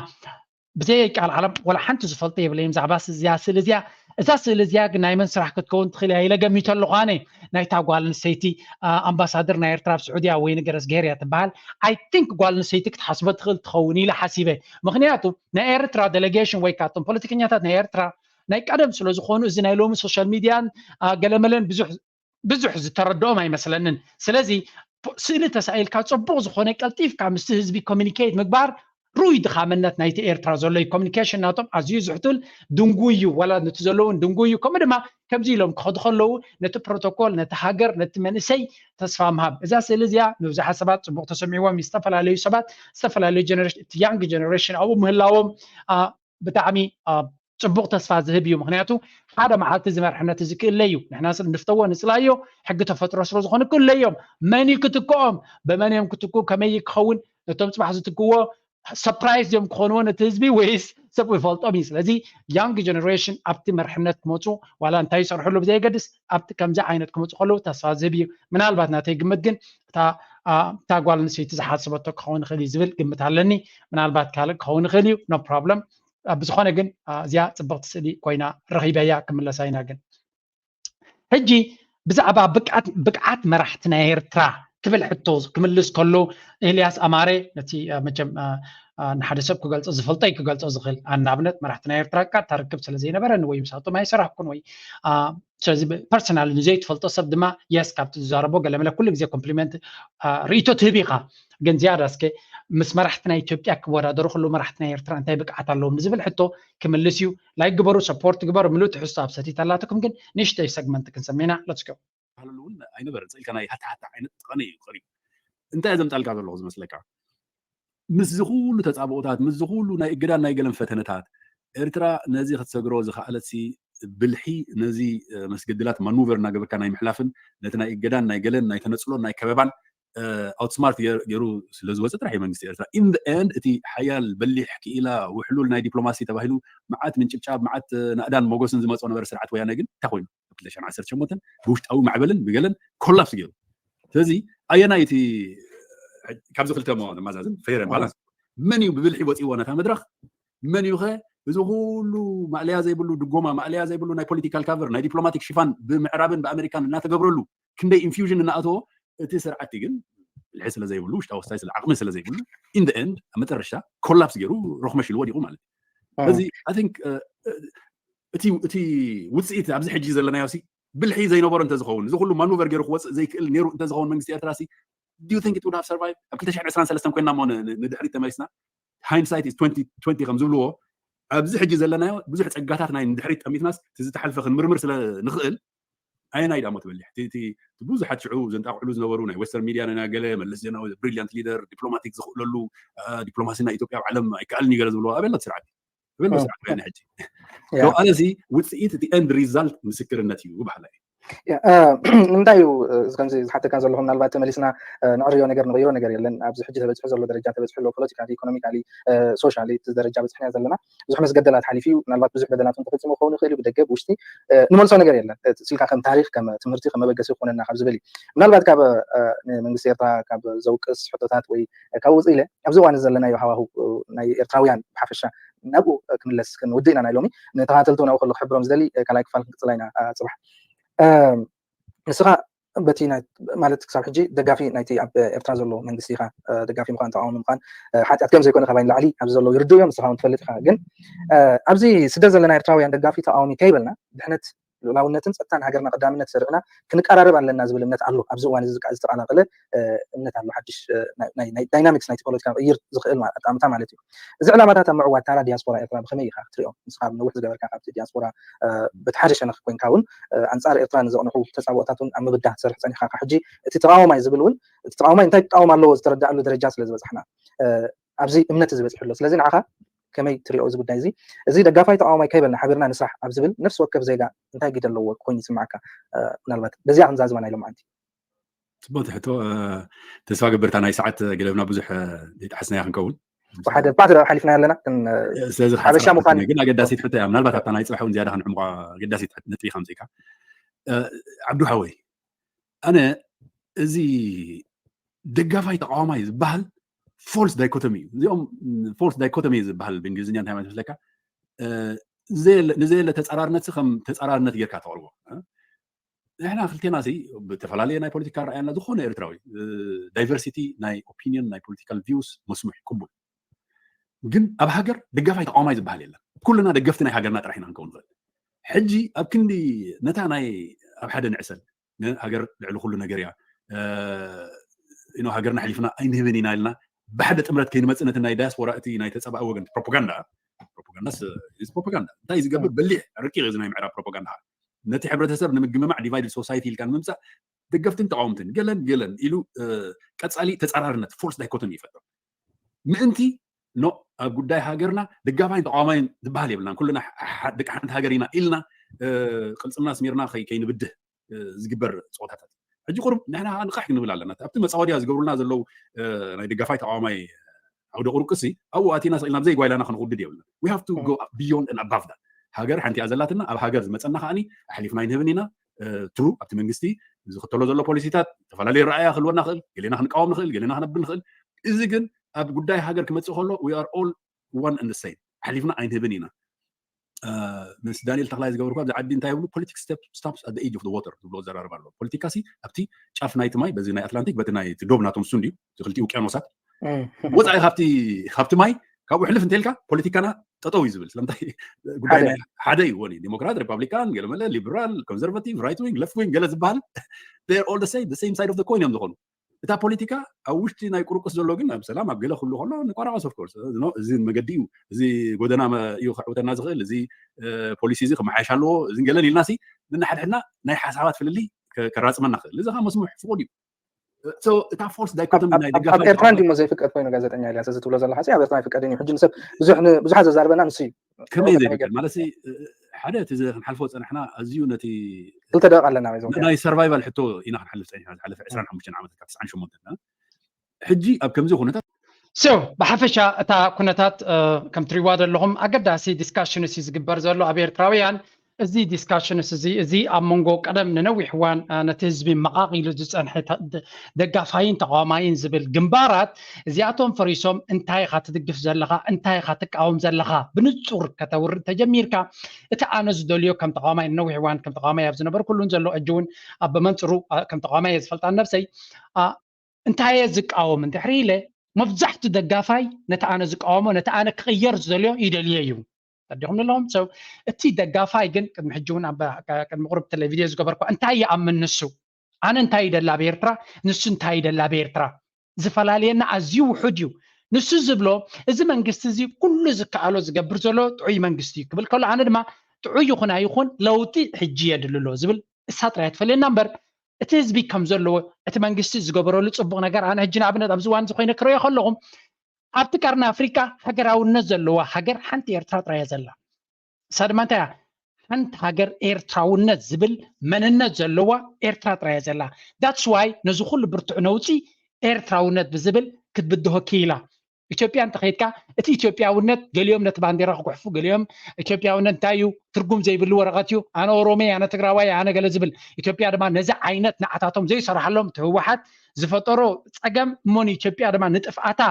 ብዘይ ቃል ዓለም ወላ ሓንቲ ዝፈልጦ የብለይም ብዛዕባ እዚኣ ስእሊ እዚኣ። እዛ ስእሊ እዚኣ ግን ናይ መን ስራሕ ክትከውን ትኽእል እያ ኢለ ገሚተ ኣለኹ። ኣነ ናይታ ጓል ኣንስተይቲ ኣምባሳደር ናይ ኤርትራ ኣብ ስዑድያ ወይ ንገረስ ገሄር እያ ትበሃል። ኣይ ቲንክ ጓል ኣንስተይቲ ክትሓስበ ትኽእል ትኸውን ኢለ ሓሲበ። ምክንያቱ ናይ ኤርትራ ዴሌጌሽን ወይ ካብቶም ፖለቲከኛታት ናይ ኤርትራ ናይ ቀደም ስለ ዝኾኑ እዚ ናይ ሎሚ ሶሻል ሚድያን ገለመለን ብዙሕ ብዙሕ ዝተረድኦም ኣይመስለንን። ስለዚ ስእሊ ተሳኢልካ ፅቡቕ ዝኾነ ቀልጢፍካ ምስቲ ህዝቢ ኮሚኒኬት ምግባር ሩይ ድኻመነት ናይቲ ኤርትራ ዘሎ እዩ። ኮሚኒኬሽን ናቶም ኣዝዩ ዝሕቱል ድንጉ እዩ። ዋላ ነቲ ዘለውን ድንጉ እዩ። ከምኡ ድማ ከምዚ ኢሎም ክኸዱ ከለዉ ነቲ ፕሮቶኮል፣ ነቲ ሃገር፣ ነቲ መንእሰይ ተስፋ ምሃብ። እዛ ስእሊ እዚኣ ንብዙሓት ሰባት ፅቡቕ ተሰሚዕዎም እዩ። ዝተፈላለዩ ሰባት ዝተፈላለዩ ጀነሬሽን፣ እቲ ያንግ ጀነሬሽን ኣብኡ ምህላዎም ብጣዕሚ ፅቡቕ ተስፋ ዝህብ እዩ። ምክንያቱ ሓደ መዓልቲ እዚ መርሕነት እዚ ክእለ እዩ። ንሕና ንፍተዎ ንፅላዮ ሕጊ ተፈጥሮ ስለ ዝኾነ ክእለ እዮም። መን እዩ ክትክኦም? ብመን እዮም ክትክኡ? ከመይ ክኸውን? ነቶም ፅባሕ ዝትክዎ ሰፕራይዝ እዮም ክኾንዎ ነቲ ህዝቢ ወይስ ሰብ ይፈልጦም እዩ? ስለዚ ያንግ ጀነሬሽን ኣብቲ መርሕነት ክመፁ ዋላ እንታይ ይሰርሕሉ ብዘየገድስ ኣብቲ ከምዚ ዓይነት ክመፁ ከለዉ ተስፋ ዝህብ እዩ። ምናልባት ናተይ ግምት ግን እታ ጓል ኣንስተይቲ ዝሓሰበቶ ክኸውን ይኽእል እዩ ዝብል ግምት ኣለኒ። ምናልባት ካልእ ክኸውን ይኽእል እዩ። ኖ ፕሮብለም። ብዝኾነ ግን እዚኣ ፅብቕቲ ስእሊ ኮይና ረኺበያ ክምለሳ ኢና። ግን ሕጂ ብዛዕባ ብቅዓት መራሕቲ ናይ ኤርትራ ትብል ሕቶ ክምልስ ከሎ ኤልያስ ኣማረ ነቲ መቸም ንሓደ ሰብ ክገልጾ ዝፈልጦ እዩ ክገልጾ ዝኽእል። ንኣብነት መራሕቲ ናይ ኤርትራ ቀጥታ ርክብ ስለ ዘይነበረኒ ወይ ምሳቶም ኣይሰራሕኩን ወይ ስለዚ ፐርሰናል ንዘይትፈልጦ ሰብ ድማ የስ ካብቲ ዝዛረቦ ገለመለ ኩሉ ግዜ ኮምፕሊመንት ርእይቶ ትህብ ኢኻ። ግን ዝያዳ እስከ ምስ መራሕቲ ናይ ኢትዮጵያ ክወዳደሩ ከለዉ መራሕቲ ናይ ኤርትራ እንታይ ብቅዓት ኣለዎም ንዝብል ሕቶ ክምልስ እዩ። ላይክ ግበሩ፣ ሰፖርት ግበሩ። ምሉእ ትሕዝቶ ኣብ ሰቲት ኣላትኩም ግን ንእሽተይ ሰግመንት ክንሰሚዕና። ለትስ ጎ። ባህልሉ እውን ኣይነበረን። ስእልካ ናይ ሃታ ሃታ ዓይነት ጠቐነ እዩ ቀሪቡ። እንታይ እየ ዘምጻልካ ዘለኹ ዝመስለካ? ምስ ዝኹሉ ተጻብኦታት ምስ ዝኹሉ ናይ እገዳን ናይ ገለን ፈተነታት ኤርትራ ነዚ ክትሰግሮ ዝኸኣለትሲ ብልሒ ነዚ መስገድላት ማኑቨር እናገበርካ ናይ ምሕላፍን ነቲ ናይ እገዳን ናይ ገለን ናይ ተነጽሎን ናይ ከበባን ኣውትስማርት ገይሩ ስለ ዝወፀ ጥራሕ እዩ መንግስቲ ኤርትራ in the end እቲ ሓያል በሊሕ ክኢላ ውሕሉል ናይ ዲፕሎማሲ ተባሂሉ መዓት ምንጭብጫብ መዓት ናእዳን ሞገስን ዝመፅኦ ነበረ ስርዓት ወያነ ግን እንታይ ኮይኑ ኣብ ክልተ ሽሕን ዓሰርተ ሸሞንተን ብውሽጣዊ ማዕበልን ብገለን ኮላፕስ ገይሩ። ስለዚ ኣየናይ እቲ ካብዚ ክልተ ሞ ነማዛዝን ፌር ባላንስ መን እዩ ብብልሒ ወፂዎ ነታ መድረኽ? መን እዩ ኸ እዚ ኩሉ ማእለያ ዘይብሉ ድጎማ ማእለያ ዘይብሉ ናይ ፖለቲካል ካቨር ናይ ዲፕሎማቲክ ሽፋን ብምዕራብን ብኣሜሪካን እናተገብረሉ ክንደይ ኢንፊውዥን እናኣተዎ እቲ ስርዓቲ ግን ብልሒ ስለ ዘይብሉ ውሽጣዊ ክስታይ ስለ ዓቕሚ ስለ ዘይብሉ in the end ኣብ መጨረሽታ ኮላፕስ ገይሩ ረኽመሽ ኢሉ ወዲቑ ማለት እዩ። ስለዚ I think እቲ ውፅኢት ኣብዚ ሕጂ ዘለናዮ ሲ ብልሒ ዘይነበሮ እንተዝኸውን እዚ ኩሉ ማኑቨር ገይሩ ክወፅእ ዘይክእል ነይሩ እንተዝኸውን መንግስቲ ኤርትራ ሲ do you think it would have survived? ኣብ ክልተ ሽሕን ዕስራን ሰለስተን ኮይና እሞ ንድሕሪት ተመሊስና hindsight is twenty twenty ከም ዝብልዎ ኣብዚ ሕጂ ዘለናዮ ብዙሕ ፀጋታት ናይ ንድሕሪት ጠሚትናስ እቲ ዝተሓልፈ ክንምርምር ስለ ንኽእል ኣየናይ ዳሞ ትበሊሕ እቲ ብዙሓት ሽዑ ዘንጣቕዕሉ ዝነበሩ ናይ ዌስተርን ሚድያ ናይ ገለ መለስ ዜናዊ ብሪሊያንት ሊደር ዲፕሎማቲክ ዝኽእለሉ ዲፕሎማሲ ናይ ኢትዮጵያ ኣብ ዓለም ኣይከኣልን እዩ ገለ ዝብልዎ ኣበየሎ ስርዓት ኣበየሎ ስርዓት ወያነ ሕጂ ኣነዚ ውፅኢት እቲ ኤንድ ሪዛልት ምስክርነት እዩ በሃላይ ንምንታይ እዩ ከምዚ ዝሓተካ ዘለኹ ምናልባት ተመሊስና ንዕርዮ ነገር ንቕይሮ ነገር የለን ኣብዚ ሕጂ ተበፅሑ ዘሎ ደረጃ ተበፅሑ ኣሎ ፖለቲካሊ ኢኮኖሚካሊ ሶሻሊ እቲ ደረጃ በፅሕና ዘለና ብዙሕ መስገደላት ሓሊፉ እዩ ምናልባት ብዙሕ በደላት ተፈፂሙ ክኸውን ይኽእል እዩ ብደገ ብውሽጢ ንመልሶ ነገር የለን ስልካ ከም ታሪክ ከም ትምህርቲ ከም መበገሲ ክኾነና ካብ ዝብል እዩ ምናልባት ካብ መንግስቲ ኤርትራ ካብ ዘውቅስ ሕቶታት ወይ ካብ ውፅእ ኢለ ኣብዚ እዋን ዘለናዮ ሃዋሁ ናይ ኤርትራውያን ብሓፈሻ ናብኡ ክንምለስ ክንውድእ ኢና ናይ ሎሚ ንተኸታተልቲ እውን ኣብኡ ከሎ ክሕብሮም ዝደሊ ካልኣይ ክፋል ክንቅፅላ ኢና ፅባሕ ንስኻ በቲ ማለት ክሳብ ሕጂ ደጋፊ ናይቲ ኣብ ኤርትራ ዘሎ መንግስቲ ኢኻ ደጋፊ ምዃን ተቃዋሚ ምዃን ሓጢኣት ከም ዘይኮነ ካባይ ንላዕሊ ኣብዚ ዘለዉ ይርድኡ እዮም ንስኻ እውን ትፈልጥ ኢኻ ግን ኣብዚ ስደት ዘለና ኤርትራውያን ደጋፊ ተቃዋሚ ከይበልና ድሕነት ልኡላውነትን ጸጥታን ሃገርና ቀዳምነት ሰሪዕና ክንቀራረብ ኣለና ዝብል እምነት ኣሎ ኣብዚ እዋን እዚ ዝተቀላቀለ እምነት ኣሎ ሓድሽ ናይ ዳይናሚክስ ናይቲ ፖለቲካ ክቕይር ዝኽእል ኣጣምታ ማለት እዩ እዚ ዕላማታት ኣብ ምዕዋት ታራ ዲያስፖራ ኤርትራ ብኸመይ ኢኻ ክትሪኦ ንስኻ ነዊሕ ዝገበርካ ካብቲ ዲያስፖራ በቲ ሓደ ሸነኽ ኮይንካ እውን ኣንጻር ኤርትራ ንዘቕንሑ ተጻብኦታት እውን ኣብ ምብዳህ ትሰርሕ ጸኒሕካ ካብ ሕጂ እቲ ተቃዋማይ ዝብል እውን እቲ ተቃዋማይ እንታይ ክቃወም ኣለዎ ዝተረዳእሉ ደረጃ ስለ ዝበጻሕና ኣብዚ እምነት እዚ በጺሑ ኣሎ ስለዚ ንዓኻ ከመይ ትሪኦ እዚ ጉዳይ እዚ እዚ ደጋፋይ ተቃዋማይ ከይበልና ሓቢርና ንስራሕ ኣብ ዝብል ነፍሲ ወከፍ ዜጋ እንታይ ግደ ኣለዎ ኮይኑ ይስማዓካ ምናልባት በዚኣ ክንዛዝማ ናይ ሎምዓንቲ ፅቡቅ ሕቶ ተስፋ ገብርታ ናይ ሰዓት ገለብና ብዙሕ ዘይጠሓስናያ ክንከውን ሓደ ፓትር ሓሊፍና ኣለና ስለዚ ሓበሻ ምዃን ግን ኣገዳሲት ሕቶ እያ ምናልባት ኣብታ ናይ ፅባሕ እውን ዝያዳ ክንዕምቋ ኣገዳሲት ነጥቢ ከምፅኢካ ዓብዱ ሓወይ ኣነ እዚ ደጋፋይ ተቃዋማይ ዝበሃል false dichotomy እዩ። እዚኦም false dichotomy ዝበሃል ብእንግሊዝኛ እንታይ ማለት መስለካ? ንዘየለ ተጻራርነት ከም ተጻራርነት ጌርካ ተቕርቦ። ንሕና ክልቴና ሲ ብተፈላለየ ናይ ፖለቲካ ረኣያና ዝኾነ ኤርትራዊ diversity ናይ opinion ናይ political views መስሙሕ ቅቡል። ግን ኣብ ሃገር ደጋፋይ ተቃዋማይ ዝበሃል የለን። ኩልና ደገፍቲ ናይ ሃገርና ጥራሕ ኢና ክንከውን ንኽእል። ሕጂ ኣብ ክንዲ ነታ ናይ ኣብ ሓደ ንዕሰል ሃገር ልዕሊ ኩሉ ነገር እያ ኖ ሃገርና ኣሕሊፍና ኣይንህብን ኢና ኢልና ብሓደ ጥምረት ከይንመፅእ ነቲ ናይ ዳያስፖራ እቲ ናይ ተፀባኢ ወገን ፕሮፓጋንዳ ፕሮፓጋንዳስ ፕሮፓጋንዳ እንታይ ዝገብር በሊሕ ረቂቕ እዚ ናይ ምዕራብ ፕሮፓጋንዳ ነቲ ሕብረተሰብ ንምግምማዕ divided society ኢልካ ንምምፃእ ደገፍትን ተቃወምትን ገለን ገለን ኢሉ ቀፃሊ ተፃራርነት false dichotomy ይፈጥር ምእንቲ ኖ ኣብ ጉዳይ ሃገርና ደጋፋይን ተቃዋማይን ዝበሃል የብልናን ኩልና ደቂ ሓንቲ ሃገር ኢና ኢልና ቅልፅምና ስሚርና ከይንብድህ ዝግበር ፀወታታት ሕጂ ቁሩብ ንሕና ንቃሕ ክንብል ኣለና ኣብቲ መፃወድያ ዝገብሩልና ዘለዉ ናይ ደጋፋይ ተቃዋማይ ዓውደ ቁርቅሲ ኣብኡ ኣቲና ስኢልና ብዘይ ጓይላና ክንውድድ የብልና we have to go beyond and above that ሃገር ሓንቲ እያ ዘላትና ኣብ ሃገር ዝመፀና ከዓኒ ኣሕሊፍና ኣይንህብን ኢና ትሩ ኣብቲ መንግስቲ ዝኽተሎ ዘሎ ፖሊሲታት ዝተፈላለዩ ረኣያ ክህልወና ክእል ገሌና ክንቃወም ንኽእል ገሌና ክነብ ንኽእል እዚ ግን ኣብ ጉዳይ ሃገር ክመፅእ ከሎ we are all one and the same ኣሕሊፍና ኣይንህብን ኢና ምስ ዳንኤል ተኽላይ ዝገበርኩ ኣብዚ ዓዲ እንታይ ይብሉ politics stops at the edge of the water ዝብሎ ዘራርብ ኣሎ ፖለቲካ ሲ ኣብቲ ጫፍ ናይቲ ማይ በዚ ናይ ኣትላንቲክ በቲ ናይ ዶብ ናቶም እሱ እንድዩ ክልቲ ውቅያኖሳት ወፃኢ ካብቲ ካብቲ ማይ ካብኡ ሕልፍ እንተልካ ፖለቲካና ጠጠው እዩ ዝብል ስለምንታይ ጉዳይ ሓደ እዩ ወኒ ዲሞክራት ሪፓብሊካን ገለመለ ሊበራል ኮንዘርቫቲቭ right wing left wing ገለ ዝበሃል all the same the same side of the coin እዮም ዝኾኑ እታ ፖለቲካ ኣብ ውሽጢ ናይ ቁርቁስ ዘሎ ግን ኣብ ሰላም ኣብ ገለ ክህሉ ከሎ ንቆራቆስ of course እዚ መገዲ እዩ እዚ ጎደና እዩ ክዕውተና ዝኽእል እዚ ፖሊሲ እዚ ክመሓየሽ ኣለዎ እዚ ገለን ኢልና ሲ ንናሓድሕድና ናይ ሓሳባት ፍልልይ ከራፅመና ክእል እዚ ከዓ መስሙሕ ፍቁድ እዩ እታ false dichotomy ናይ ደጋፋ ኤርትራ እንዲሞ ዘይፍቀድ ኮይኑ ጋዜጠኛ ኢልያስ እዚ ትብሎ ዘለካ ኣብ ኤርትራ ይፍቀድን እዩ ሕጂ ንሰብ ብዙሓት ዘዛርበና ንሱ እዩ ከመይ ዘይፍቀድ ማለት ሓደ እቲ ክንሓልፎ ዝፀናሕና ኣዝዩ ነቲ ክልተ ደቂቕ ኣለና ናይ survival ሕቶ ኢና ክንሓልፍ ፀኒሕና ዝሓለፈ ዕስራን ሓሙሽተን ዓመት ካብ ትስዓን ሸሞንተን ሕጂ ኣብ ከምዚ ኩነታት so ብሓፈሻ እታ ኩነታት ከም ትሪዋ ዘለኹም ኣገዳሲ discussion ሲ ዝግበር ዘሎ ኣብ ኤርትራውያን እዚ discussion እዚ እዚ ኣብ መንጎ ቀደም ንነዊሕ እዋን ነቲ ህዝቢ መቓቒሉ ዝፀንሐ ደጋፋይን ተቃዋማይን ዝብል ግንባራት እዚኣቶም ፈሪሶም እንታይ ኢኻ ትድግፍ ዘለኻ እንታይ ኢኻ ትቃወም ዘለኻ ብንፁር ከተውርድ ተጀሚርካ እቲ ኣነ ዝደልዮ ከም ተቃዋማይ ንነዊሕ እዋን ከም ተቃዋማይ ኣብ ዝነበርኩሉን ዘሎ እጂ እውን ኣብ መንፅሩ ከም ተቃዋማይ እየ ዝፈልጣ ነብሰይ እንታይ እየ ዝቃወም እንድሕሪ ኢለ መብዛሕቱ ደጋፋይ ነቲ ኣነ ዝቃወሞ ነቲ ኣነ ክቕየር ዝደልዮ ይደልዮ እዩ ተዲኹም ኣለኹም ሰው እቲ ደጋፋይ ግን ቅድሚ ሕጂ እውን ቅድሚ ቁርብ ቴሌቪድዮ ዝገበርኳ እንታይ ይኣምን ንሱ ኣነ እንታይ ይደላ ኣብ ኤርትራ ንሱ እንታይ ይደላ ኣብ ኤርትራ ዝፈላለየና ኣዝዩ ውሑድ እዩ ንሱ ዝብሎ እዚ መንግስቲ እዚ ኩሉ ዝከኣሎ ዝገብር ዘሎ ጥዑይ መንግስቲ እዩ ክብል ከሎ ኣነ ድማ ጥዑይ ይኹን ኣይኹን ለውጢ ሕጂ የድልሎ ዝብል እሳ ጥራይ ትፈልየና እምበር እቲ ህዝቢ ከም ዘለዎ እቲ መንግስቲ ዝገበረሉ ፅቡቅ ነገር ኣነ ሕጂ ንኣብነት ኣብዚ እዋን እዚ ኮይነ ክረዮ ከለኹም ኣብቲ ቀርኒ ኣፍሪካ ሃገራውነት ዘለዋ ሃገር ሓንቲ ኤርትራ ጥራያ ዘላ እሳ ድማ እንታይ ሓንቲ ሃገር ኤርትራውነት ዝብል መንነት ዘለዋ ኤርትራ ጥራያ ዘላ that's why ነዚ ኩሉ ብርቱዕ ነውፂ ኤርትራውነት ብዝብል ክትብድሆ ክኢላ ኢትዮጵያ እንተኸይድካ እቲ ኢትዮጵያውነት ገሊኦም ነቲ ባንዴራ ክጉሕፉ ገሊኦም ኢትዮጵያውነት እንታይ እዩ ትርጉም ዘይብሉ ወረቐት እዩ ኣነ ኦሮሜ ኣነ ትግራዋይ ኣነ ገለ ዝብል ኢትዮጵያ ድማ ነዚ ዓይነት ንዓታቶም ዘይሰርሓሎም እቲ ህወሓት ዝፈጠሮ ፀገም እሞ ንኢትዮጵያ ድማ ንጥፍኣታ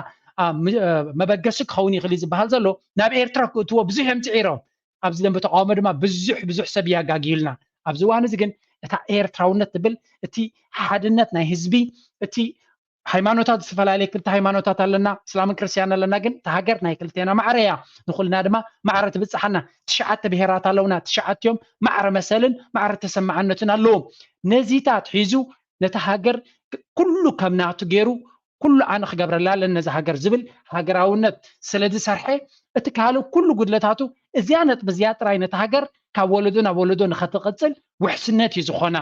መበገሲ ክኸውን ይኽእል ዝበሃል ዘሎ ናብ ኤርትራ ክእትዎ ብዙሕ እዮም ፅዒሮም ኣብዚ ደንበ ተቃውሞ ድማ ብዙሕ ብዙሕ ሰብ እያጋግዩልና ኣብዚ እዋን እዚ ግን እታ ኤርትራውነት ትብል እቲ ሓድነት ናይ ህዝቢ እቲ ሃይማኖታት ዝተፈላለየ ክልተ ሃይማኖታት ኣለና እስላምን ክርስትያን ኣለና ግን እቲ ሃገር ናይ ክልቴና ማዕረ እያ ንኩልና ድማ ማዕረ ትብፅሓና ትሽዓተ ብሄራት ኣለውና ትሽዓትዮም ማዕረ መሰልን ማዕረ ተሰማዓነትን ኣለዎም ነዚታት ሒዙ ነቲ ሃገር ኩሉ ከም ናቱ ገይሩ ኩሉ ኣነ ክገብረላ ኣለን ነዚ ሃገር ዝብል ሃገራውነት ስለ ዝሰርሐ እቲ ካልእ ኩሉ ጉድለታቱ እዚያ ነጥቢ እዚያ ጥራይ ነቲ ሃገር ካብ ወለዶ ናብ ወለዶ ንኸትቕፅል ውሕስነት እዩ ዝኾና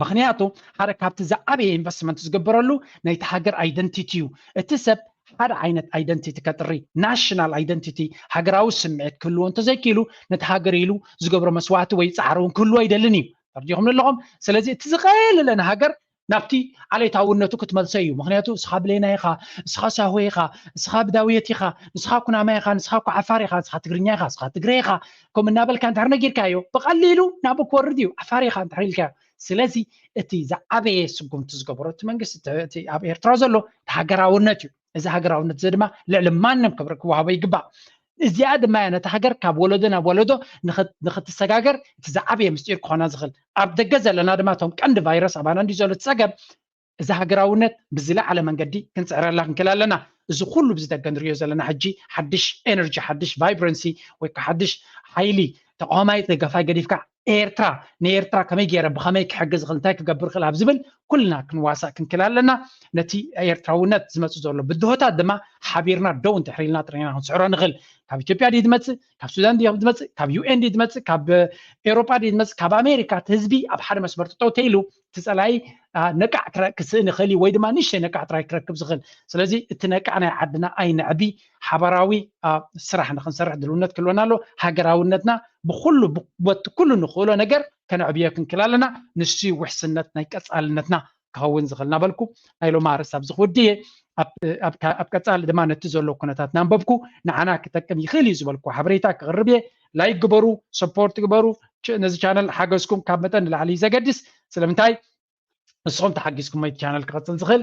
ምክንያቱ ሓደ ካብቲ ዝዓበየ ኢንቨስትመንት ዝግበረሉ ናይቲ ሃገር ኣይደንቲቲ እዩ እቲ ሰብ ሓደ ዓይነት ኣይደንቲቲ ከጥሪ ናሽናል ኣይደንቲቲ ሃገራዊ ስምዒት ክህልዎ እንተዘይክኢሉ ነቲ ሃገር ኢሉ ዝገብሮ መስዋዕቲ ወይ ፃዕሪ እውን ክህልዎ ኣይደልን እዩ ተርዲኹም ኣለኹም ስለዚ እቲ ዝቐለለ ንሃገር ናብቲ ዓሌታውነቱ ክትመልሶ እዩ ምክንያቱ እስኻ ብሌና ኢኻ እስኻ ሳሆ ኢኻ እስኻ ብዳውየት ኢኻ ንስኻ ኩናማ ኢኻ ንስኻ ኩ ዓፋር ኢኻ ንስኻ ትግርኛ ኢኻ ንስኻ ትግረ ኢኻ ከም እናበልካ እንድሕር ነጊርካዮ ብቐሊሉ ናብኡ ክወርድ እዩ ዓፋር ኢኻ እንድሕር ኢልካ ስለዚ እቲ ዝዓበየ ስጉምቲ ዝገበሮ እቲ መንግስቲ እቲ ኣብ ኤርትራ ዘሎ ሃገራውነት እዩ። እዚ ሃገራውነት እዚ ድማ ልዕሊ ማንም ክብሪ ክወሃቦ ይግባእ። እዚኣ ድማ እያ ነቲ ሃገር ካብ ወለዶ ናብ ወለዶ ንኽትሰጋገር እቲ ዝዓበየ ምስጢር ክኾና ዝኽእል። ኣብ ደገ ዘለና ድማ እቶም ቀንዲ ቫይረስ ኣባና እንዲ ዘሎ ፀገም እዚ ሃገራውነት ብዝለዓለ መንገዲ ክንፅዕረላ ክንክእል ኣለና። እዚ ኩሉ ብዚ ደገ ንሪኦ ዘለና ሕጂ ሓድሽ ኤነርጂ፣ ሓድሽ ቫይብረንሲ ወይ ከዓ ሓድሽ ሓይሊ ተቃዋማይ ደገፋይ ገዲፍካ ኤርትራ ንኤርትራ ከመይ ገይረ ብኸመይ ክሕግዝ ይኽእል እንታይ ክገብር ይኽእል ኣብ ዝብል ኩልና ክንዋሳእ ክንክእል ኣለና። ነቲ ኤርትራውነት ዝመፅእ ዘሎ ብድሆታት ድማ ሓቢርና ደው እንድሕር ኢልና ጥሪና ክንስዕሮ ንኽእል። ካብ ኢትዮጵያ ድዩ ዝመፅእ? ካብ ሱዳን ድዩ ዝመፅእ? ካብ ዩኤን ድዩ ዝመፅእ? ካብ ኤውሮጳ ድዩ ዝመፅእ? ካብ ኣሜሪካ? እቲ ህዝቢ ኣብ ሓደ መስመር ጠጠው ተኢሉ እቲ ፀላኢ ነቃዕ ክስእን ይኽእል እዩ ወይ ድማ ንእሽተይ ነቃዕ ጥራይ ክረክብ ዝኽእል። ስለዚ እቲ ነቃዕ ናይ ዓድና ኣይነዕቢ። ሓባራዊ ስራሕ ንክንሰርሕ ድልውነት ክህልወና ኣሎ። ሃገራውነትና ብኩሉ በቲ ኩሉ ንኽእሎ ነገር ከነዕብዮ ክንክእል ኣለና። ንሱ ውሕስነት ናይ ቀፃልነትና ክኸውን ዝኽእል እናበልኩ ናይ ሎማ ኣርእስቲ ኣብዚ ክውድእ እየ። ኣብ ቀፃሊ ድማ ነቲ ዘሎ ኩነታት እናንበብኩ ንዓና ክጠቅም ይኽእል እዩ ዝበልኩ ሓበሬታ ክቕርብ እየ። ላይክ ግበሩ፣ ሰፖርት ግበሩ። ነዚ ቻነል ሓገዝኩም ካብ መጠን ንላዕሊ እዩ ዘገድስ። ስለምንታይ ንስኹም ተሓጊዝኩም እቲ ቻነል ክቐፅል ዝኽእል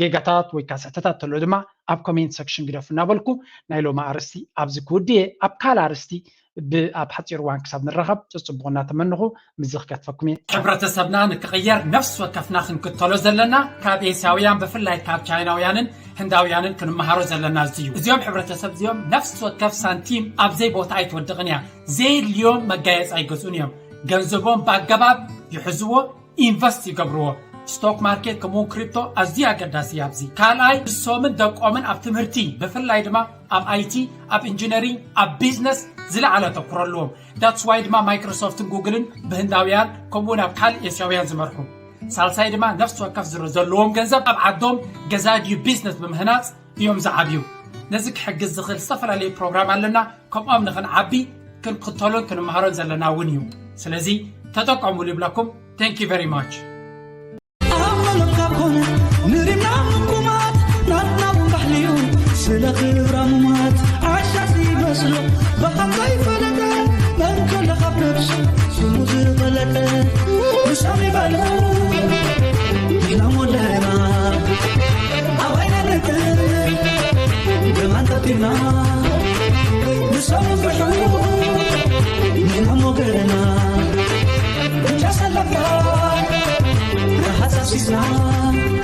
ጌጋታት ወይ ከዓ ስሕተታት ተሎ ድማ ኣብ ኮሜንት ሰክሽን ግደፉ እናበልኩ ናይ ሎማ ኣርእስቲ ኣብዚ ክውድእ እየ። ኣብ ካልእ ኣርእስቲ ኣብ ሓፂር እዋን ክሳብ ንራኸብ ፅፅቡቕ እናተመንኹ ምዚ ክገትፈኩም እየ። ሕብረተሰብና ንክቕየር ነፍሲ ወከፍና ክንክተሎ ዘለና ካብ ኤስያውያን ብፍላይ ካብ ቻይናውያንን ህንዳውያንን ክንመሃሮ ዘለና እዚ እዩ። እዚኦም ሕብረተሰብ እዚኦም ነፍሲ ወከፍ ሳንቲም ኣብዘይ ቦታ ኣይትወድቕን እያ። ዘየድልዮም መጋየፂ ኣይገዝኡን እዮም። ገንዘቦም ብኣገባብ ይሕዝዎ፣ ኢንቨስት ይገብርዎ። ስቶክ ማርኬት ከምኡውን ክሪፕቶ ኣዝዩ ኣገዳሲ እዩ። ኣብዚ ካልኣይ ንሶምን ደቆምን ኣብ ትምህርቲ ብፍላይ ድማ ኣብ ኣይቲ፣ ኣብ ኢንጂነሪንግ፣ ኣብ ቢዝነስ ዝለዓለ ኣተኩሮ ኣለዎም። ዳትስ ዋይ ድማ ማይክሮሶፍትን ጉግልን ብህንዳውያን ከምኡውን ኣብ ካልእ ኤስያውያን ዝመርሑ። ሳልሳይ ድማ ነፍሲ ወከፍ ዝረ ዘለዎም ገንዘብ ኣብ ዓዶም ገዛ ድዩ ቢዝነስ ብምህናፅ እዮም ዝዓብዩ። ነዚ ክሕግዝ ዝኽእል ዝተፈላለዩ ፕሮግራም ኣለና። ከምኦም ንኽንዓቢ ክንክተሎን ክንመሃሮን ዘለና እውን እዩ። ስለዚ ተጠቀሙሉ ይብለኩም። Thank you very much። ኣብ መለካ ኮነ ንሪምና ምኩማት ናትና እውን ባህሊ እዩ። ስለ ክብራ ሙማት ዓሻ ዘይመስሎ ብሃም ዘይፈለጠ መን ከሎ ካብ ነብሱ ስሙ ዝፈለጠ ንሶም ይበልዑ ንሕና ሞለና ኣባይና ንጥር ደማን ጠጢና ንሶም ይፍርሑ ንሕና ሞገና ብጫ ሰለባ ረሃፅ ኣፍሲስና